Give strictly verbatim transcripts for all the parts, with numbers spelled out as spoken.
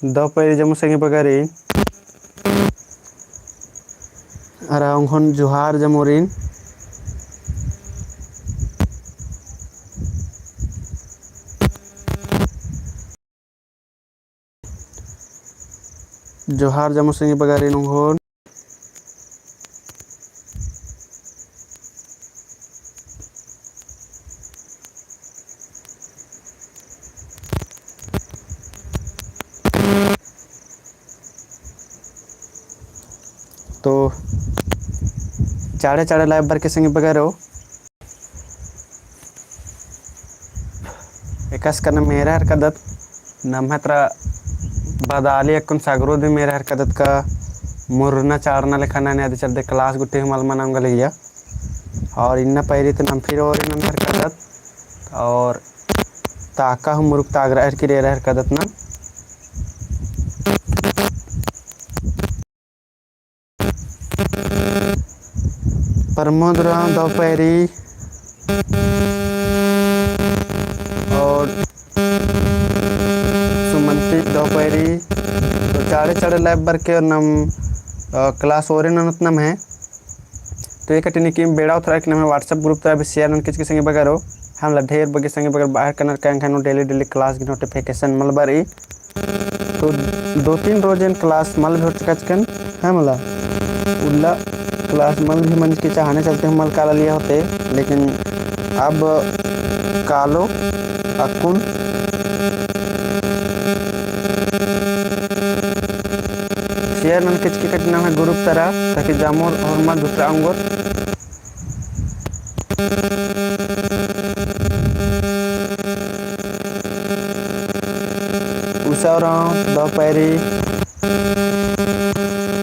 दव पैरी जम्मो संगी बगरिन। अरा ओंगोन जोहार जम्मोरिन। जोहार जम्मो संगी बगरिन ओंगोन। तो चाड़े चाड़े live बरके संगी बगरो। एकासे का नम एरा हरकदत, नम्है तरा बदाली अक्कुन सगरो दिम एरा हरकदत का मुरना चाड़ना लेखा नने अदी चलते class गुट्ठी हूँ मल मना ओंगलगिया। और इन्ना पैरी तो नम फिर ओरे नम हरकदत और ताका हूँ मुरुक तागरा हरकी एरा हरकदत ना। प्रमोद उराँव दव पैरी और सुमंती दव पैरी। तो चाड़े चाड़े live बरके और नम, अ, class ओरे ननोत नम्है। तो एकटिन इकिम बेड़ा उतरा कि नम्है WhatsApp group तरा भी share ननके चिके संगी बगरो। हमला ढेर बग्गे संगी बगर बाहर कनर का एंग्है नू daily daily class की notification मल बरई। तो दो तीन रोज एन class मल भी होचका चिकन है मला। उल्ला class मल भी मंजकी चाहने चलते हूँ मल काला लिया होते, लेकिन अब कालो अक्कुन share ननके चिके कटिन नम्है group तरा, ताकि जम्मो होरमा जुटरा ओंगोत। उषा उराँव दव पैरी।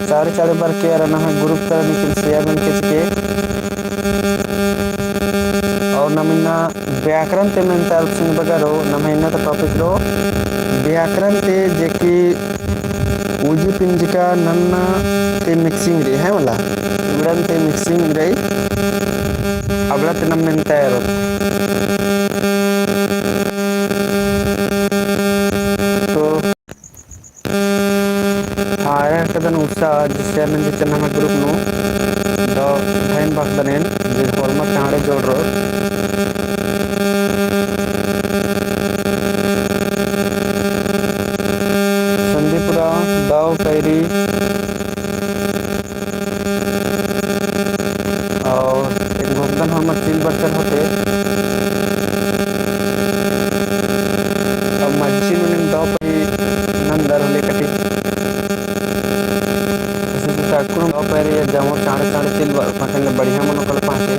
चाड़े चाड़े बरके अरा नम्है group तरा निकिन share ननके चिके। और नम इन्ना व्याकरण ती मेन्ता अल्प संगी बगरो, नम्है इन्ना ता topic रओ व्याकरण ती, जे कि उजी पिंजका नन्ना ती mixing रई है मला, इबड़न ती mixing रई, अबड़ा ती नम मेन्ता एरोत। तो आया कदन उषा जिसे नंदी चन्ना में group नू दव धैन बअदन एन, जे होरमा चाड़े जोड़ रओ। संदीप उराँव दव पैरी। और एक भोगदन होरमा चिल बरचर होते। अब मज्जी नू नीम दव पैरी नंदर होले कटी। जैसे कि ताकुन दव पैरी या जमो चाड़े चाड़े चिल बर-, पाखन ले बढ़िया मनो कल पाके।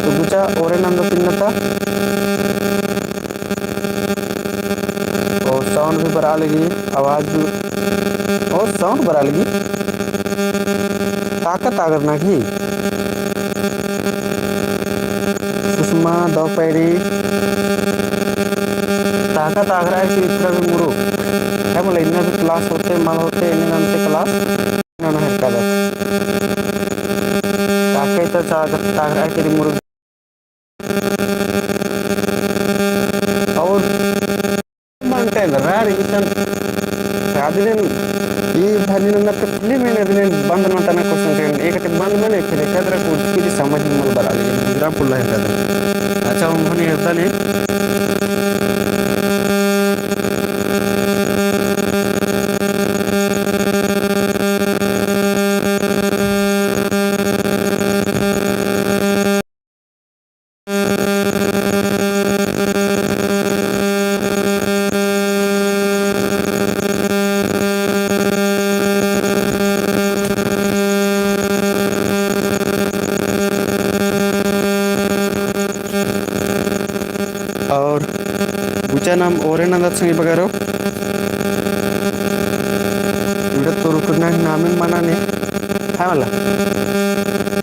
तो गुचा ओरे नंदत इन्ना ता। और sound भी बरआ लगी, आवाज भी, और sound बरआ लगी। ताका तागरना की। सुषमा दव पैरी। ताका तागरा है कि इतना भी मुरु। है बोले, इन्ना भी class होते, मल होते, इन्ने नाम से class। नना हरकदत। ताकई तो चा-, तागरा के मुरुग। और मानते हैं, रार इसन, अदिन ई भजन नन्ना तो फिल्म में अदिन बंद नन्तअना question करें, एक ते बंद मने, फिर एक अदर को फिर समझ में मल बरआ लगी, गुजरा पुल्ला है कदर। अच्छा, उन्होंने एरदन। और गुचा नाम ओरे नन्दत संगी बगरो। इबड़ा तो रुकना है, नामिन मना ने। है वाला।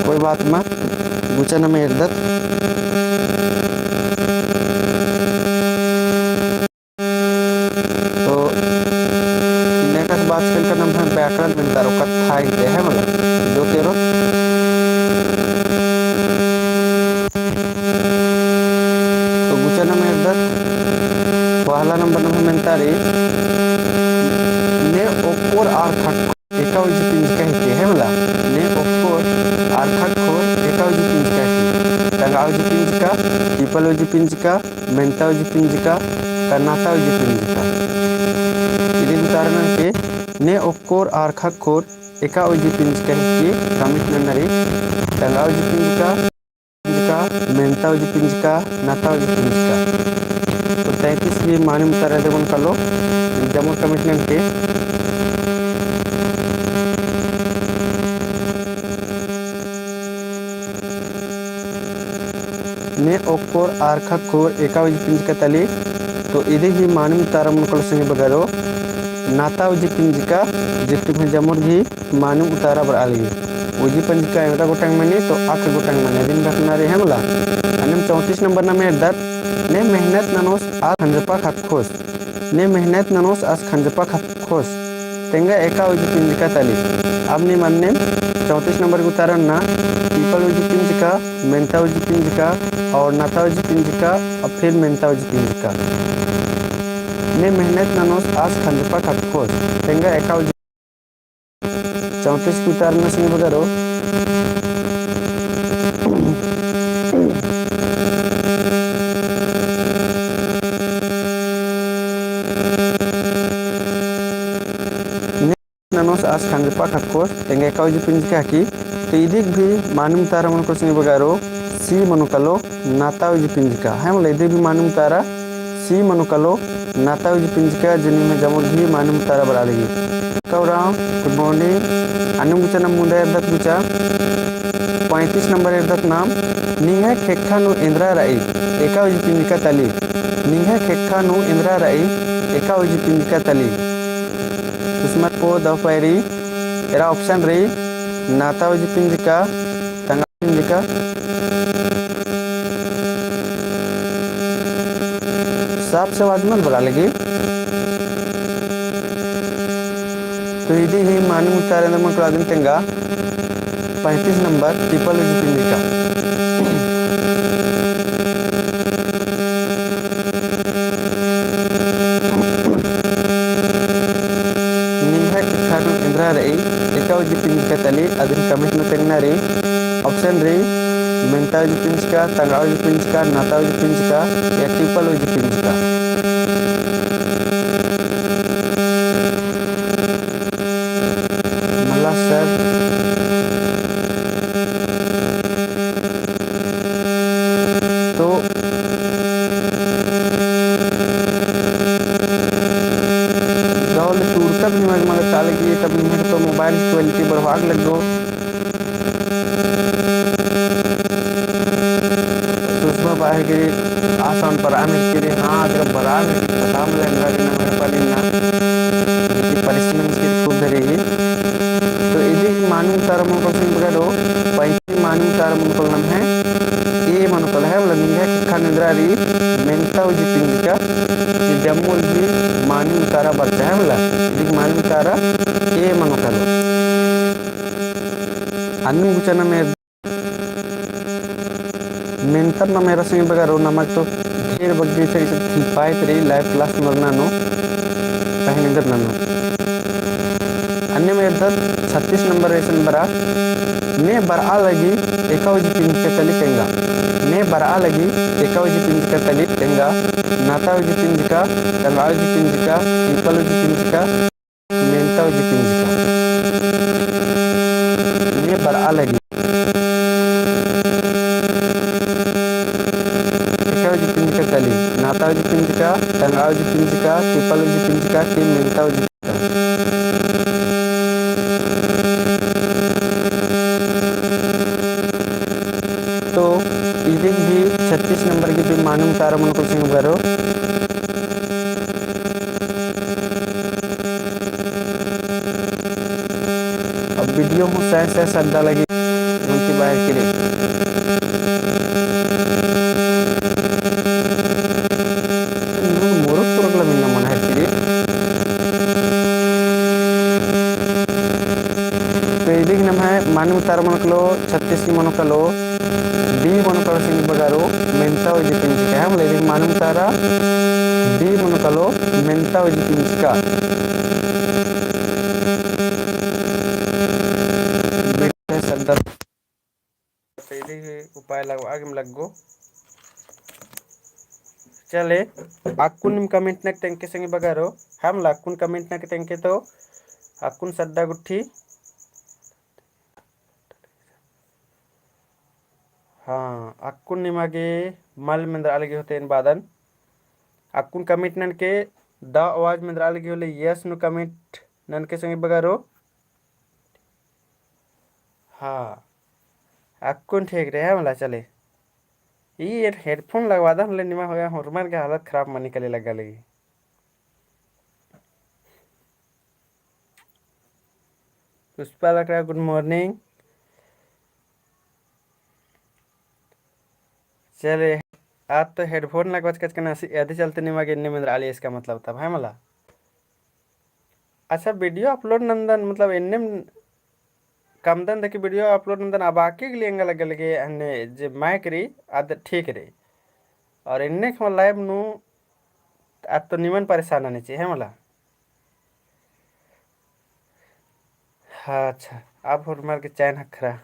कोई बात मा। गुचा नाम एरदत। तो नेकस बात करना हम व्याकरण में तारो कत्था इनते है वाला। जो केरो तारे, ने ओक्कोर आर ख़क्खोर एका उजी पिंजका हिके, है मला? ने ओक्कोर आर ख़क्खोर एका उजी पिंजका हिके। तंगआ उजी पिंजका, टीपल उजी पिंजका, मेन्ता उजी पिंजका, का नाता उजी पिंजका। इदिन उतारा ननके, ने ओक्कोर आर ख़क्खोर एका उजी पिंजका हिके, comment नन्ना रई। तंगआ उजी पिंजका, पिंजका, मेन्ता उजी पिंजका, नाता उजी पिंजका। तो तैंतीस गही मानिम उतारा दे मनो कालो, जम्मो comment ननके। ने ओक्कोर आर ख़क्खोर एका उजी पिंजका तली। तो इदी गही मानिम उतारा मनो कालो संगी बगरो, नाता उजी पिंजका, जितने जम्मोर गही मानिम उतारा बरआ लगी। उजी पिंजका एवंदा गोटंग मनी तो अख गोटंग मनी, अदिन बरना रई, है मला। अन्नेम चौंतीस नंबर नाम एरदत, ने मेहनत ननोस आस खंजपा ख़क्खोस। ने मेहनत ननोस आस खंजपा ख़क्खोस। तेंगा एका उजी पिंजका तली। अब नीम अन्नेम चौंतीस नंबर गही उतारा नना, टीपल उजी पिंजका, मेन्ता उजी पिंजका, और नाता उजी पिंजका, और फिर मेन्ता उजी पिंजका। ने मेहनत ननोस आस खंजपा ख़क्खोस। तेंगा एका उजी चौंतीस गही उतारा नना संगी बगरो। ने ननोस आस खंजपा ख़क्खोस, तेंगा एका उजी पिंजका हिके। तो इदिक भी मानिम उतारा मनो कालो संगी बगरो, सी मनो कालो, नाता उजी पिंजका। है मला, इदी भी मानिम उतारा सी मनो कालो, नाता उजी पिंजका, जितने जम्मोर गही मानिम उतारा बरआ लगी। का उराँव, good morning। अन्नेम गुचा नाम मुन्दा एरदत गुचा। पैंतीस नंबर एरदत नाम, निंग्है ख़ेक्खा नू एन्दरा रई, एका उजी पिंजका तली। निंग्है ख़ेक्खा नू एन्दरा रई, एका उजी पिंजका तली। सुसमत पो दव पैरी, एरा option रई, नाता उजी पिंजका, तंगआ पिंजका। साफ सवाल मल बरआ लगी। तो इदी ही मानिम उतारा एन्दरा मनो कालो अदिन तेंगा, पैंतीस नंबर, टीपल उजी पिंजका। निंग्है ख़ेक्खा नू एन्दरा रई, एका उजी पिंजका तली, अदिन comment नू तेंगना रई। Option रई, मेन्ता उजी पिंजका, तंगआ उजी पिंजका, नाता उजी पिंजका, या टीपल उजी पिंजका। मला सर। तो दव ले टूड़ता भी निमन मल काल की, तब निमन तो mobile quality बढ़वाक लग्गो। सुषमा बाहे गिरी आसान पर आमिर गिरी, हाँ, अगर बराबर पता मल एन्दरा री नम्है पानी ना, कि परिश्रम की खूब धरी ही। तो इदी मानिम उतारा मनो कालो संगी बगरो, पैंतीस मानिम उतारा मनो कालो नम्है, ए मनो कालो है, मतलब निंग्है ख़ेक्खा नू एन्दरा री, मेन्ता उजी पिंजका, कि जम्मोर गही मानिम उतारा बरचा है, मतलब इदी मानिम उतारा ए मनो कालो। अन्नेम गुचा नाम एरदत मेन्ता नाम एरा संगी बगरो, नमक तो ढेर बग्गे से इसे खिलपाइत रई live class मल ननो, पहले इधर ननो। अन्नेम एरदत छत्तीस नंबर एसन बरआ, ने बरआ लगी एका उजी पिंजका तली तेंगा। ने बरआ लगी एका उजी पिंजका तली तेंगा, नाता उजी पिंजका, तंगआ उजी पिंजका, टीपल उजी पिंजका, मेन्ता उजी पिंजका। ने बरआ लगी। एका उजी पिंजका तली, नाता उजी पिंजका, तंगआ उजी पिंजका, टीपल उजी पिंजका, कि मेन्ता उजी पिंजका। तो इदिन भी छत्तीस नंबर की भी मानिम उतारा मनो कालो संगी बगरो। अब video हूँ सह सह सद्दा लगी, उनकी बाहर के लिए। मोरो प्रोग्राम इन्ना मन है के लिए। तो इदिक नम्है मानिम उतारा मनो कालो, छत्तीस की मनो कालो, D मनो कालो संगी बगरो, मेन्ता उजी पिंजका है, मतलब इदिक मानिम उतारा D मनो कालो, मेन्ता उजी पिंजका। बेटा सद्दा। तो इदी उपाय लगवा गे लग्गो। चले, अक्कुन नीम comment नक तेंगके संगी बगरो, है मला अक्कुन comment नक तेंगके तो अक्कुन सद्दा गुट्ठी। हाँ, अक्कुन निमा गे मल मेंदरआ लगी होले एन बअदन। अक्कुन comment ननके दव आवाज मेंदरआ लगी होले yes नू comment ननके संगी बगरो। हाँ, अक्कुन ठीक रहे है मला। चले, ई एन headphone लगवादन होले निमा होया होरमर गे हालत खराब मनी कले लग्गा लगी। पुष्पा लकड़ा, good morning। चले, आज तो headphone लगवाचकन आसी, अदी चलते निमा गे एन्ने मेंदरआ लगी, इसका मतलब तब है मला। अच्छा, video upload नन्दन, मतलब, एन्ने कमदन देखी video upload नन्दन, अबकी गे लिए एंगा लग्गा लगी, अन्ने जे mic रई, अद ठीक रई। और एन्ने खमा live नू, अद तो निमन परेशान आने ची, है मला। हाँ, अच्छा, अब होरमर गे चैन हखरा।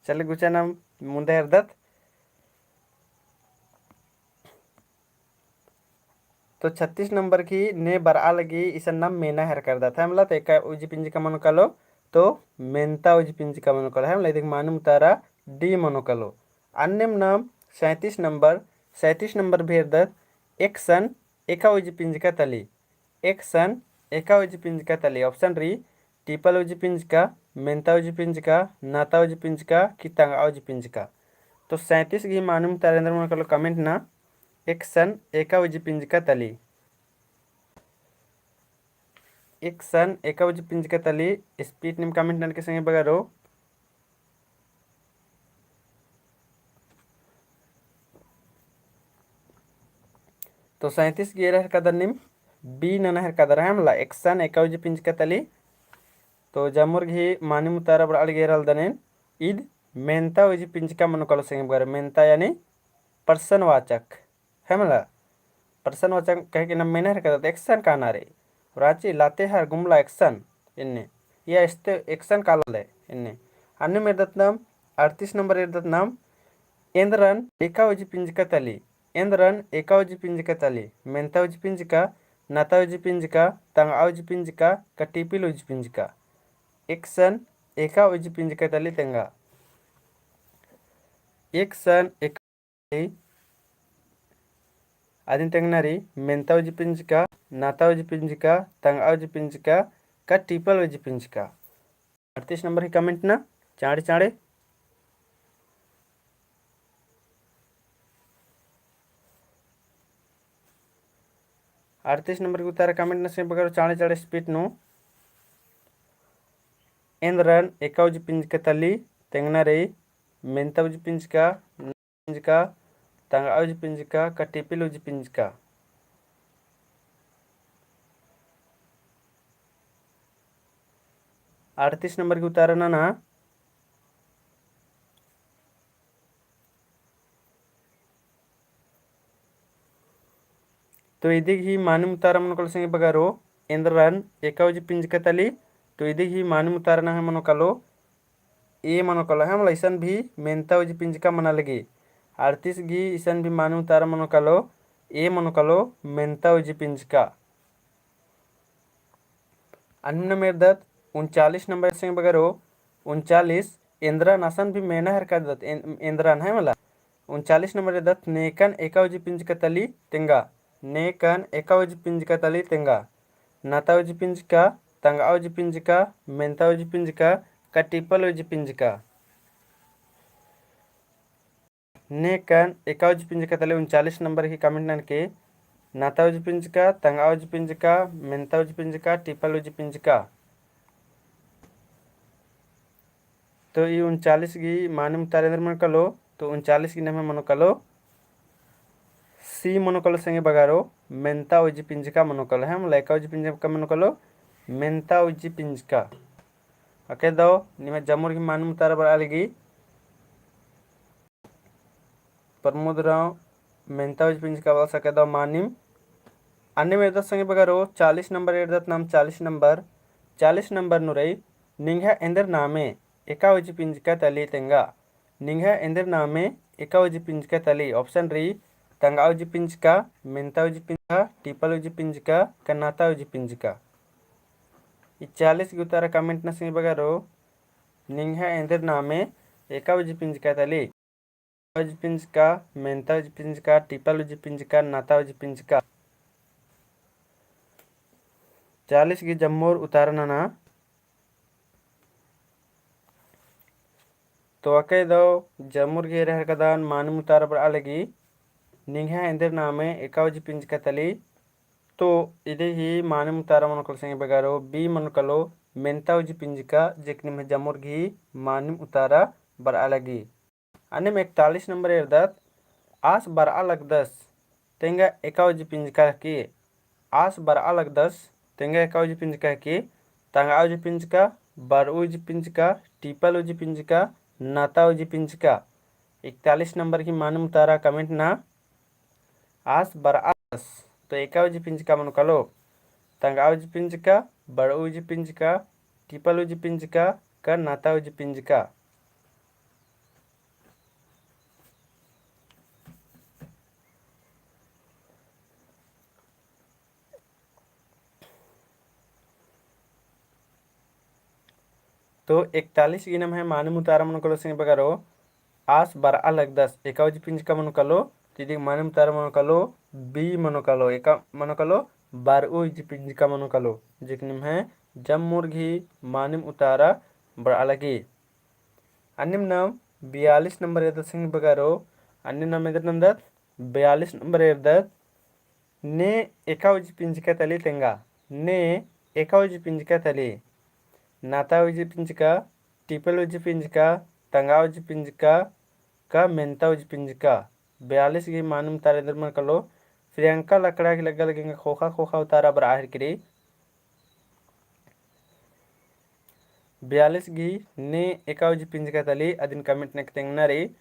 चले गुचा नाम मुन्दा एरदत। तो छत्तीस नंबर की ने बरआ लगी इसन नाम मेना हेरका रअदत है मला, तो एका उजी पिंजका मनो कालो, तो मेन्ता उजी पिंजका मनो कालो है मला। इदी गही मानिम उतारा D मनो कालो। अन्नेम नाम सैंतीस नंबर, सैंतीस नंबर भी एरदत एकसन एका उजी पिंजका तली। एकसन एका उजी पिंजका तली। Option रई, टिपल उजी पिंजका, मेन्ता उजी पिंजका, नाता उजी पिंजका, कि तंगआ उजी पिंजका। तो सैंतीस गही मानिम उतारा एन्दर मनो कालो comment ना, एकसन एका उजी पिंजका तली। एकसन एका उजी पिंजका तली, speed नीम comment ननके संगी बगरो। तो सैंतीस गही एरा हेरका दरा नीम B नना हेरका दरा है मला, एकसन एका उजी पिंजका तली। तो जमुर गही मानिम उतारा बरआ लगी एरा लगदन एन, इद मेन्ता उजी पिंजका मनो कालो संगी बगरो, मेन्ता यानी प्रश्नवाचक। है मला, प्रश्नवाचक कहे कि नाम मेना हेरका दरा एकसन काना रई। राँची लातेहार गुमला एकसन एन्ने, या एस्ते एकसन काला ले एन्ने। अन्नेम एरदत नाम, अड़तीस नंबर एरदत नाम, एन्दरन एका उजी पिंजका तली। एन्दरन एका उजी पिंजका तली। मेन्ता उजी पिंजका, नाता उजी पिंजका, तंगआ उजी पिंजका, का टिपल उजी पिंजका। एकसन एका उजी पिंजका तली तेंगा। एकसन एका अदिन तेंगना रई, मेन्ता उजी पिंजका, नाता उजी पिंजका, तंगआ उजी पिंजका, का टिपल उजी पिंजका। अड़तीस नंबर ही comment ना, चाँड़े चाँड़े। अड़तीस नंबर गही उतारा comment ना संगी बगरो चाँड़े चाँड़े speed नू। एन्दरन एका उजी पिंजका तली तेंगना रई, मेन्ता उजी पिंजका, पिंजका, तंगआ उजी पिंजका, का टिपल उजी पिंजका। अड़तीस नंबर गही उतारा नना। तो इदी गही मानिम उतारा मनो कालो संगी बगरो, एन्दरन एका उजी पिंजका तली। तो इदी गही मानिम उतारा नम्है मनो कालो, A मनो कालो है मला, इसन भी मेन्ता उजी पिंजका मना लगी। अड़तीस गही इसन भी मानिम उतारा मनो कालो, A मनो कालो, मेन्ता उजी पिंजका। अन्नेम एरदत उनचालीस नंबर संगी बगरो, उनचालीस एन्दरन असन भी मेना हेरका दत, एन-, एन्दरन है मला। उनचालीस नंबर एरदत नेकन एका उजी पिंजका तली तेंगा, नेकन एका उजी पिंजका तली तेंगा। नाता उजी पिंजका, तंगआ उजी पिंजका, मेन्ता उजी पिंजका, का टिपल उजी पिंजका। नेकन एका उजी पिंजका तली उनचालीस नंबर ही comment ननके, नाता उजी पिंजका, तंगआ उजी पिंजका, मेन्ता उजी पिंजका, टिपल उजी पिंजका। तो ई उनचालीस गही मानिम उतारा एन्दर मनो कालो, तो उनचालीस गही नम्है मनो कालो, C मनो कालो संगी बगरो, मेन्ता उजी पिंजका मनो कालो, है मला, एका उजी पिंजका मनो कालो, मेन्ता उजी पिंजका। अके दव, निम्है जमुर गही मानिम उतारा बरआ लगी। प्रमोद राव, मेन्ता उजी पिंजका बलस अके दव मानिम, अन्नेम एरदत संगी बगरो, चालीस नंबर एरदत नाम, चालीस नंबर, चालीस नंबर नू रई, निंग्है एन्देर नामे एका उजी पिंजका तली तेंगा। निंग्है एन्देर नामे एका उजी पिंजका तली। Option रई, तंगआ उजी पिंजका, मेन्ता उजी पिंजका, टिपल उजी पिंजका, का नता उजी पिंजका। ई चालीस गही उतारा comment नना संगी बगरो, निंग्है एन्देर नामे एका उजी पिंजका तली। उजी पिंजका, मेन्ता उजी पिंजका, टिपल उजी पिंजका, नता उजी पिंजका। चालीस गही जम्मोर उतारा नना। तो अकय दव जम्मोर गही एरा हरकदन मानिम उतारा बरआ लगी, निंग्है एन्देर नामे एका उजी पिंजका तली। तो इदी ही मानिम उतारा मनो कालो संगी बगरो, B मनो कालो, मेन्ता उजी पिंजका, जेक निम्है जम्मोर गही मानिम उतारा बरआ लगी। अन्नेम इकतालीस नंबर एरदत, आस बरआ लगदस, तेंगा एका उजी पिंजका हिकी। आस बरआ लगदस, तेंगा एका उजी पिंजका हिकी। तंगआ उजी पिंजका, बरऊ उजी पिंजका, टिपल उजी पिंजका, नता उजी पिंजका। इकतालीस नंबर गही मानिम उतारा comment नना। आस बरआ लगदस, तो एका उजी पिंजका मनो कालो। तंगआ उजी पिंजका, बरऊ उजी पिंजका, टिपल उजी पिंजका, का नता उजी पिंजका। तो इकतालीस गही नम्है मानिम उतारा मनो कालो संगी बगरो, आस बरआ लगदस, एका उजी पिंजका मनो कालो, तो इदी मानिम उतारा मनो कालो, B मनो कालो, एका मनो कालो, बरऊ उजी पिंजका मनो कालो, जेक निम्है जम्मोर गही मानिम उतारा बरआ लगी। अन्नेम नाम बयालीस नंबर एरदत संगी बगरो, अन्नेम नाम एन्देर नन्दत, बयालीस नंबर एरदत, ने एका उजी पिंजका तली तेंगा, ने एका उजी पिंजका तली, नता उजी पिंजका, टिपल उजी पिंजका, तंगआ उजी पिंजका, का मेन्ता उजी पिंजका। बयालीस गही मानिम उतारा एन्देर मनो कालो, प्रियंका लकड़ा गही लग्गा लगी एंगा ख़ोख़ा ख़ोख़ा उतारा बरआ हेलरकी रई। बयालीस गही ने एका उजी पिंजका तली, अदिन comment नना तेंगना रई।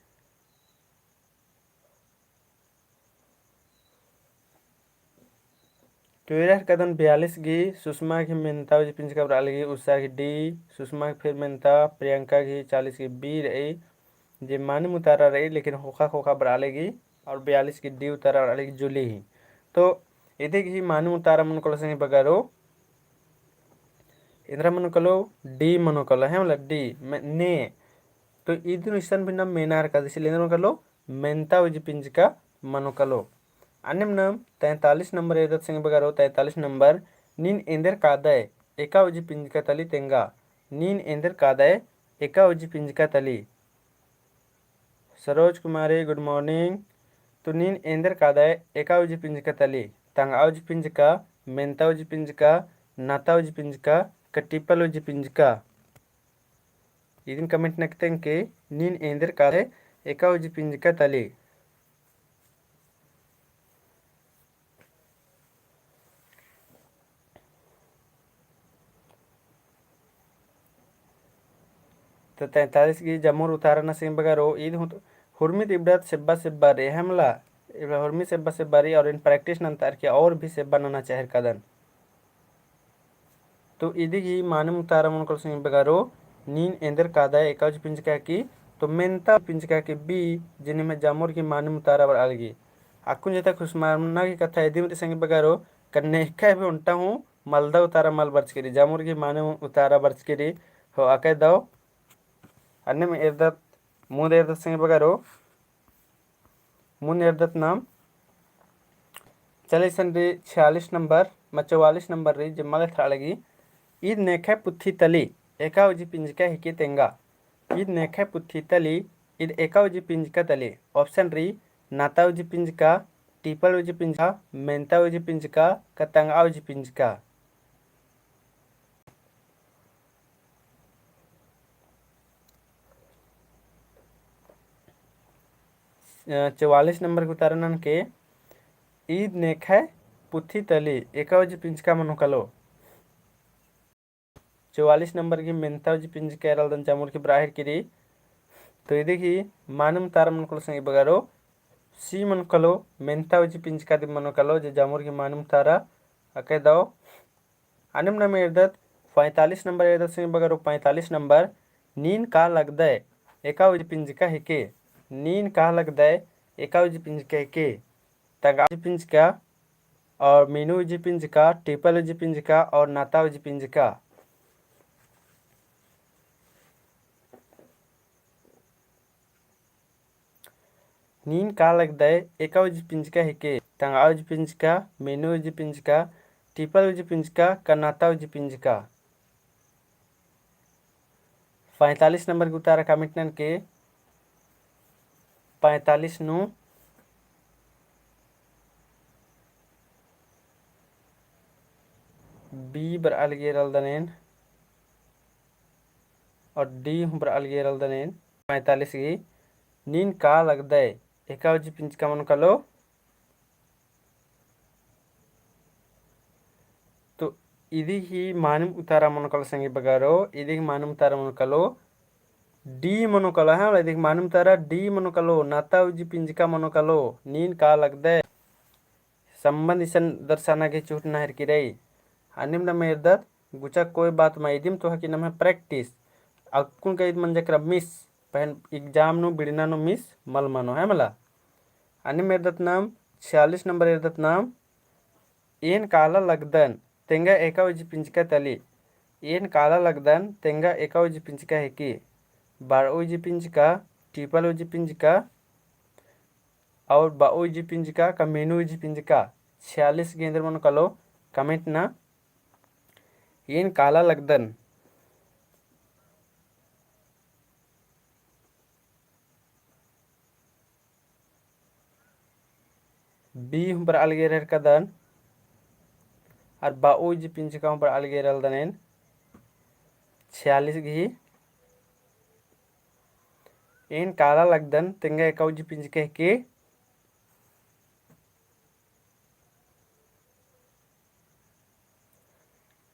तो एरा हरकदन बयालीस गही सुषमा गही मेन्ता उजी पिंजका बरआ लगी, उषा गही D, सुषमा गही फिर मेन्ता, प्रियंका गही चालीस गही B रई, जे मानिम उतारा रई, लेकिन ख़ोख़ा ख़ोख़ा बरआ लगी, और बयालीस गही D उतारा बरआ लगी, जूली ही। तो इदी गही मानिम उतारा मनो कालो संगी बगरो, एन्देर मनो कालो, D मनो कालो, है मला D, मे-, ने। तो इदिन इसन भी नाम मेना हरकदस, इसलिए एन्देर मनो कालो, मेन्ता उजी पिंजका मनो कालो। अन्नेम नाम तैंतालीस नंबर एरदत संगी बगरो, तैंतालीस नंबर, नीन एन्देर कादय एका उजी पिंजका तली तेंगा। नीन एन्देर कादय एका उजी पिंजका तली। सरोज कुमारी, good morning। तो नीन एन्देर कादय एका उजी पिंजका तली, तंगआ उजी पिंजका, मेन्ता उजी पिंजका, नता उजी पिंजका, का टिपल उजी पिंजका। इदिन comment नना तेंगके, नीन एन्देर कादय एका उजी पिंजका तली। तो तैंतालीस गही जम्मोर उतारा नना संगी बगरो, ईद हु-, हुरमी ती इबड़ा ती सेब्बा सेब्बा रई, है मला, इबड़ा हुरमी सेब्बा सेब्बा रई, और एन practice नंतर की और भी सेब्बा नना चाही हरकदन। तो इदी गही मानिम उतारा मनो कालो संगी बगरो, नीन एन्देर कादय एका उजी पिंजका हिकी, तो मेन्ता पिंजका हिकी B, जे निम्है जम्मोर गही मानिम उतारा बरआ लगी। अक्कुन जेता खुसमारना गही कत्था इदी मती संगी बगरो, का नेखय भी ओन्टा हूँ मलदा उतारा मल बरचकी रई, जम्मोर गही मानिम उतारा बरचकी रई, हो अकय दव। अन्नेम एरदत, मुन्द एरदत संगी बगरो, मुन्द एरदत नाम, चले इसन रई छियालीस नंबर, मा चौवालीस नंबर रई, जे मल एथरआ लगी, ईद नेखय पुथी तली, एका उजी पिंजका हिकी तेंगा। ईद नेखय पुथी तली, ईद एका उजी पिंजका तली। Option रई, नता उजी पिंजका, टिपल उजी पिंजका, मेन्ता उजी पिंजका, का तंगआ उजी पिंजका। अ, चौवालीस नंबर गही उतारा ननके, ईद नेखय पुथी तली, एका उजी पिंजका मनो कालो। चौवालीस नंबर गही मेन्ता उजी पिंजका एरालदन जम्मोर गही बरआ हेलरकी रई। तो इदी गही मानिम उतारा मनो कालो संगी बगरो, C मनो कालो, मेन्ता उजी पिंजका दिम मनो कालो, जे जामुर गही मानिम उतारा अकय दव। अन्नेम नाम एरदत पैंतालीस नंबर एरदत संगी बगरो, पैंतालीस नंबर। नीन का लगदय एका उजी पिंजका हेके। नीन का लगदय एका उजी पिंजका हेके। तंगआ उजी पिंजका और मीनू उजी पिंजका, टिपल उजी पिंजका और नाता उजी पिंजका। नीन का लगदय एका उजी पिंजका हेके। तंगआ उजी पिंजका, मीनू उजी पिंजका, टिपल उजी पिंजका, का नाता उजी पिंजका। पैंतालीस नंबर गही उतारा comment ननके। पैंतालीस नू B बरआ लगी एरलदन एन और D हूँ बरआ लगी एरलदन एन। पैंतालीस गही नीन का लगदय एका उजी पिंजका मनो कालो। तो इदी ही मानिम उतारा मनो कालो संगी बगरो, इदी ही मानिम उतारा मनो कालो D मनो कालो, हाँ, इदी ही मानिम उतारा D मनो कालो, नाता उजी पिंजका मनो कालो। नीन का लगदय संबंध इसन दर्शाना गही चुटना हेरकी रई। अन्नेम नाम एरदत गुचा कोई बात मा, इदिम तो हकी नम्है practice। अक्कुन का ईद मंजा केरा miss, पहें exam नू बिड़ना नू miss मल मनो, है मला। अन्नेम एरदत नाम, छियालीस नंबर एरदत नाम, एन काला लगदन तेंगा एका उजी पिंजका तली। एन काला लगदन तेंगा एका उजी पिंजका हेके। बरओ उजी पिंजका, टिपल उजी पिंजका, और बओ उजी पिंजका, का मीनू उजी पिंजका। छियालीस गही एन्देर मनो कालो comment ना। एन काला लगदन। B हूँ बरआ लगी एरकदन। और बओ उजी पिंजका हूँ बरआ लगी एरलदन एन। छियालीस गही। एन काला लगदन तेंगा एका उजी पिंजका हेके।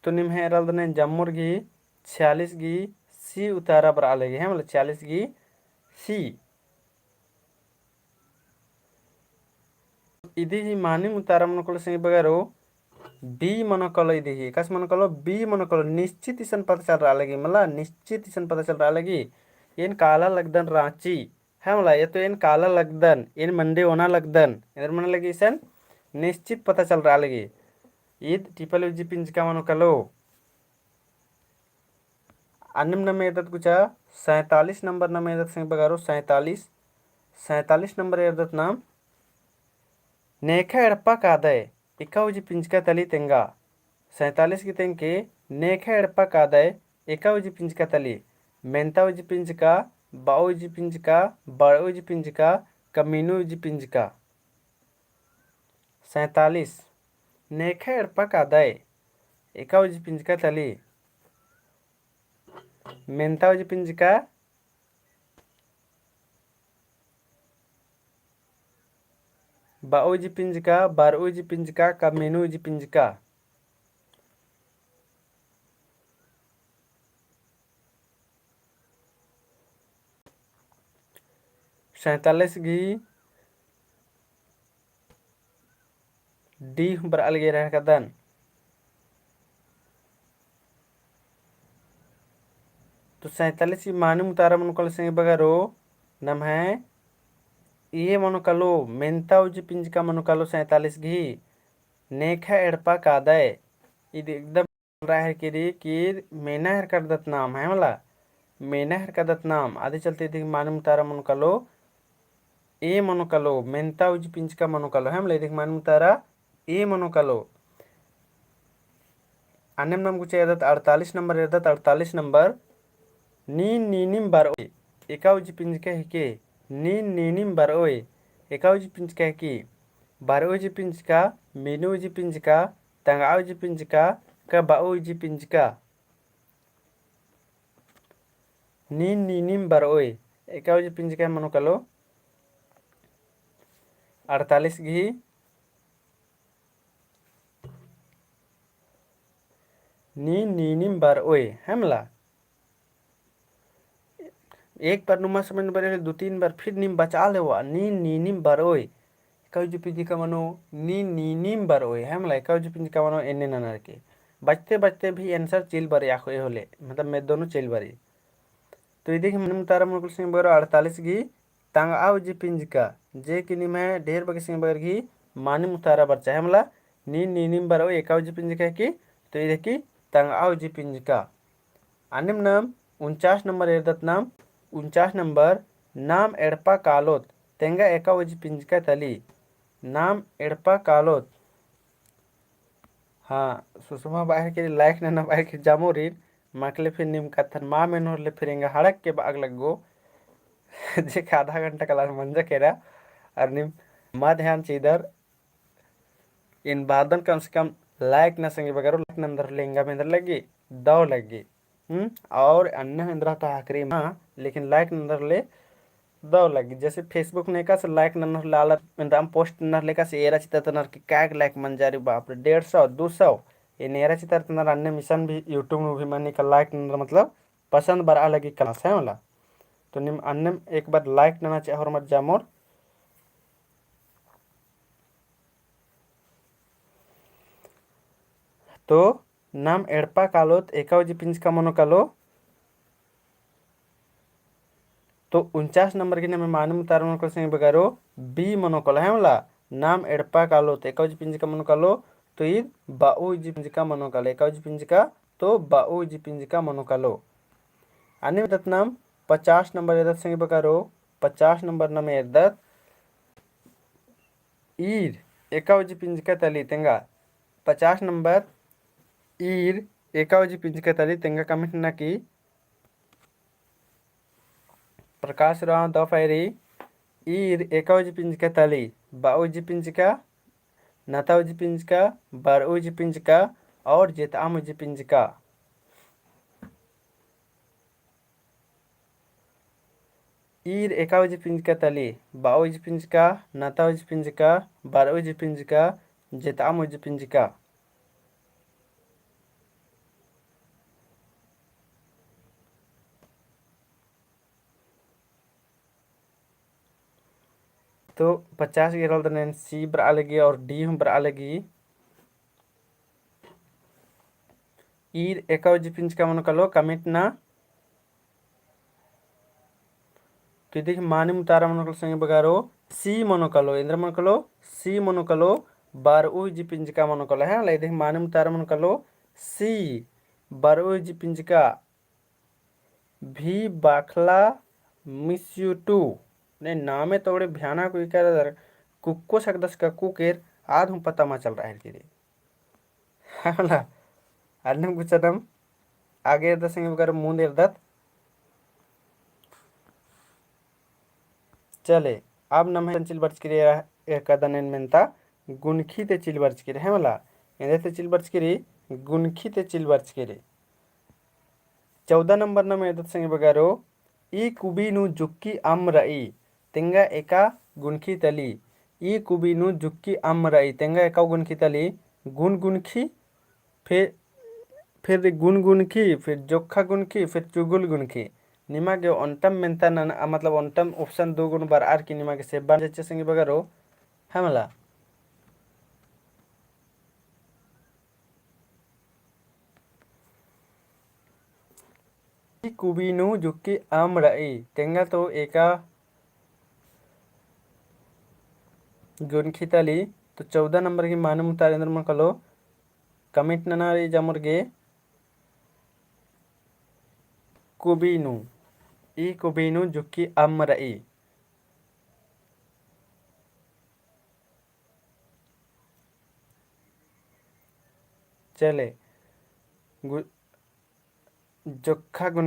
तो निम्है एरलदन एन जामुर गही छियालीस गही C उतारा बरआ लगी, है मतलब छियालीस गही C। इदी ही मानिम उतारा मनो कालो संगी बगरो, B मनो कालो इदी ही। एकासे मनो कालो, B मनो कालो, निश्चित इसन पता चल रआ लगी, मला निश्चित इसन पता चल रआ लगी। एन काला लगदन राँची, है मला, ये तो एन काला लगदन, एन मंडी ओना लगदन, एन्देर मना लगी इसन निश्चित पता चल रआ लगी। ईद टिपल उजी पिंजका मनो कालो। अन्नेम नाम एरदत गुचा सैंतालीस नंबर नाम एरदत संगी बगरो, सैंतालीस। सैंतालीस नंबर एरदत नाम, नेखा एड़पा कादय एका उजी पिंजका तली तेंगा। सैंतालीस गही तेंगके, नेखा एड़पा कादय एका उजी पिंजका तली। मेन्ता उजी पिंजका, बओ उजी पिंजका, बरओ उजी पिंजका, का मीनू उजी पिंजका। सैंतालीस, नेखा एड़पा कादय एका उजी पिंजका तली। मेन्ता उजी पिंजका, बओ उजी पिंजका, बरओ उजी पिंजका, का मीनू उजी पिंजका। सैंतालीस गही D हूँ बरआ लगी एरकदन। तो सैंतालीस गही मानिम उतारा मनो कालो संगी बगरो, नम्है A मनो कालो, मेन्ता उजी पिंजका मनो कालो सैंतालीस गही। नेखा एड़पा कादय, ईद एकदम रआ हेरकी रई कि मेना हेरकदत नाम, है मला, मेना हेरकदत नाम। अदी चलते इदी गही मानिम उतारा मनो कालो, A मनो कालो, मेन्ता उजी पिंजका मनो कालो, है मला, इदी गही मानिम उतारा A मनो कालो। अन्नेम नाम गुचा एरदत अड़तालीस नंबर, एरदत अड़तालीस नंबर। नीन नीनिम बरओय एका उजी पिंजका हेके। नीन नीनिम बरओय एका उजी पिंजका हेके। बरओ उजी पिंजका, मीनू उजी पिंजका, तंगआ उजी पिंजका, का बओ उजी पिंजका। नीन नीनिम बरओय एका उजी पिंजका मनो कालो। अड़तालीस गही नीन नीनिम बरओय, है मला। एक बार नुमा समय नू बरओय, दो तीन बार फिर नीम बचा लेवा, नीन नीनिम बरओय। एका उज्जी पिंजका मनो नी, नीनिम बरओय, है मला, एका उज्जी पिंजका मनो एन्ने ननर की। बचते बचते भी answer चिल बरई आखो ए होले, मतलब मेद्दो नू चिल बरई। तो इदी गही मानिम उतारा मनकुल संगी बगरो अड़तालीस गही तंगआ उज्जी पिंजका, जे कि निम्है ढेर बग्गे संगी बगर गही मानिम उतारा बरचा है मला, नी, नीनिम बरओय एका उज्जी पिंजका की, तो इदी गही तंगआ उज्जी पिंजका। अन्नेम नाम उनचास नंबर एरदत नाम, उनचास नंबर, नाम एड़पा कालोत, तेंगा एका उज्जी पिंजका तली। नाम एड़पा कालोत। हाँ, सुषमा बाहर के like नना बाहर के जामोरिन, मकले फिर नीम कत्थन मा मेनोर ले फिर एंगा हड़क के बाग लग्गो। जे का आधा घंटा कला मंजा केरा, और नीम मा ध्यान चिदर, एन बादन कम से कम like ना संगी बगरो, like नंदर ले एंगा मेंदर लग्गी, दव लग्गी। हम्म, और अन्ने एन्दरा ता हकरी मा, लेकिन like नंदर ले दव लग्गी। जैसे Facebook नेका से like नंदर ले आलर एन्दरा post नंदर लेका से एरा चिता तनर की कायक like मंजा रई, बाप रे, डेढ़ सौ, दो सौ। एन एरा चिता तनर अन्ने मिशन भी YouTube नू भी मनी का like नंदर मतलब पसंद बरआ लग्गी कला से मला। तो नीम अन्नेम एक बार like नना चिआ होरमर जामोर। तो नाम एड़पा कालोत एका उज्जी पिंजका मनो कालो। तो उनचास नंबर गही नाम मानिम उतारा मनो कालो संगी बगरो B मनो कालो है मला। नाम एड़पा कालोत एका उज्जी पिंजका मनो कालो, तो ईद बाऊ उज्जी पिंजका मनो कालो, एका उज्जी पिंजका तो बाऊ उज्जी पिंजका मनो कालो। अन्नेम एरदत नाम पचास नंबर एरदत संगी बगरो, पचास नंबर नाम एरदत ईर एका उज्जी पिंजका तली तेंगा। पचास नंबर, ईर एका उज्जी पिंजका तली तेंगा comment नना की। प्रकाश राव दफैरी, ईर एका उज्जी पिंजका तली, बाऊ उज्जी पिंजका, नता उज्जी पिंजका, बरऊ उज्जी पिंजका और जेतआम उज्जी पिंजका। ईर एका उज्जी पिंजका तली, बाऊ उज्जी पिंजका, नता उज्जी पिंजका, बरऊ उज्जी पिंजका, जेतआम उज्जी पिंजका। तो पचास गे रअदन एन C बरआ लगी और D हूँ बरआ लगी। ईर एका उज्जी पिंजका मनो कालो comment नना। तो इदी गही मानिम उतारा मनो कालो संगी बगरो C मनो कालो, एन्दरा मनो कालो, C मनो कालो, बरऊ उज्जी पिंजका मनो कालो, है मला। इदी गही मानिम उतारा मनो कालो C, बरऊ उज्जी पिंजका। भी बाखला miss you too। ने नामे तोड़े भयानक उइकर दर कुक्को सकदस का कुकेर आद हूँ पता मा चल रहा है कि रे। है मला, अन्नेम गुच्छा नाम आगे एरदत संगी बगर मुन्द एरदत। चले, अब नम्है चिल बरचकी रई, एका दनेन मेन्ता गुनखी ते चिल बरचकी रई, है मला, एन्देर ते चिल बरचकी रई, गुनखी ते चिल बरचकी रई। चौदह नंबर नाम एरदत संगी बगरो, ई कुबी नू जुक्की अम्म रई, तेंगा एका गुनखी तली। ई कुबी नू जुक्की अम्म रई, तेंगा एका गुनखी तली। गुन गुनखी, फिर, फिर गुन गुनखी, फिर जोक्खा गुनखी, फिर चुगुल गुनखी। निमा गे ओन्टम मेन्ता नना, मतलब ओन्टम option दू गुन बरआर की निमा गे सेब्बा नना चिच्चा संगी बगरो, है मला। ई कुबी नू जुक्की अम्म रई, तेंगा तो एका गुनखी तली। तो चौदह नंबर गही मानिम उतारा एन्दर मनो कालो, comment नना रई जामोर गे। कुबी नू, ई कुबी नू जुक्की अम्म रई। चले, गु-, जोक्खा गुन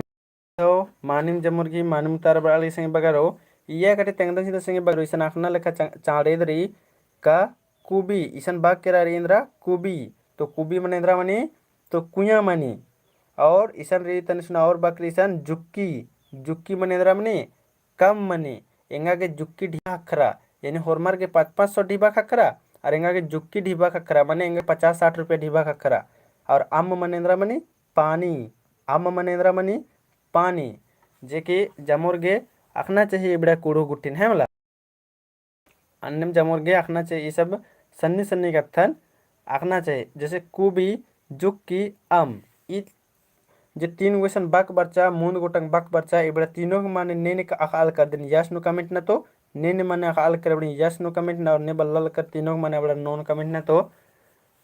तो मानिम जामोर गही मानिम उतारा बरआ लगी संगी बगरो, इया कटे तेंगदन चिदन संगी बगरो, इसन अख़ना लेखा चा-, चाँड़ेद रई का कुबी, इसन बक केरा रई एन्दरा कुबी, तो कुबी मने एन्दरा मनी, तो कुयाँ मनी। और इसन रई तनी सुना और बक रई इसन जुक्की, जुक्की मने एन्दरा मनी, कम मनी। एंगा गे जुक्की ढिबा ख़क्खरा, यानी होरमर गे पाँच पाँच सौ ढिबा ख़क्खरा, और एंगा गे जुक्की ढिबा ख़क्खरा, मने एंगा पचास साठ रुपया ढिबा ख़क्खरा। और अम्म मने एन्दरा मनी, पानी, अम्म मने एन्दरा मनी, पानी, जे कि जामोर गे अख़ना चाहिए इबड़ा कुँड़ुख़ गुट्ठिन, है मला। अन्नेम जमोर गे अख़ना चाही, ई सब सन्नी सन्नी कत्थन अख़ना चाही। जैसे कुबी, जुक्की, अम, ई जे तीन गो इसन बक बरचा, मूंद गोटंग बक बरचा, इबड़ा तीनों के माने ने ने अख़आ लगकर दिन yes no comment ना तो, ने ने माने अख़आ लगकर इबड़ा yes no comment ना, और ने बल्ला लगकर तीनों के माने इबड़ा no no comment ना तो,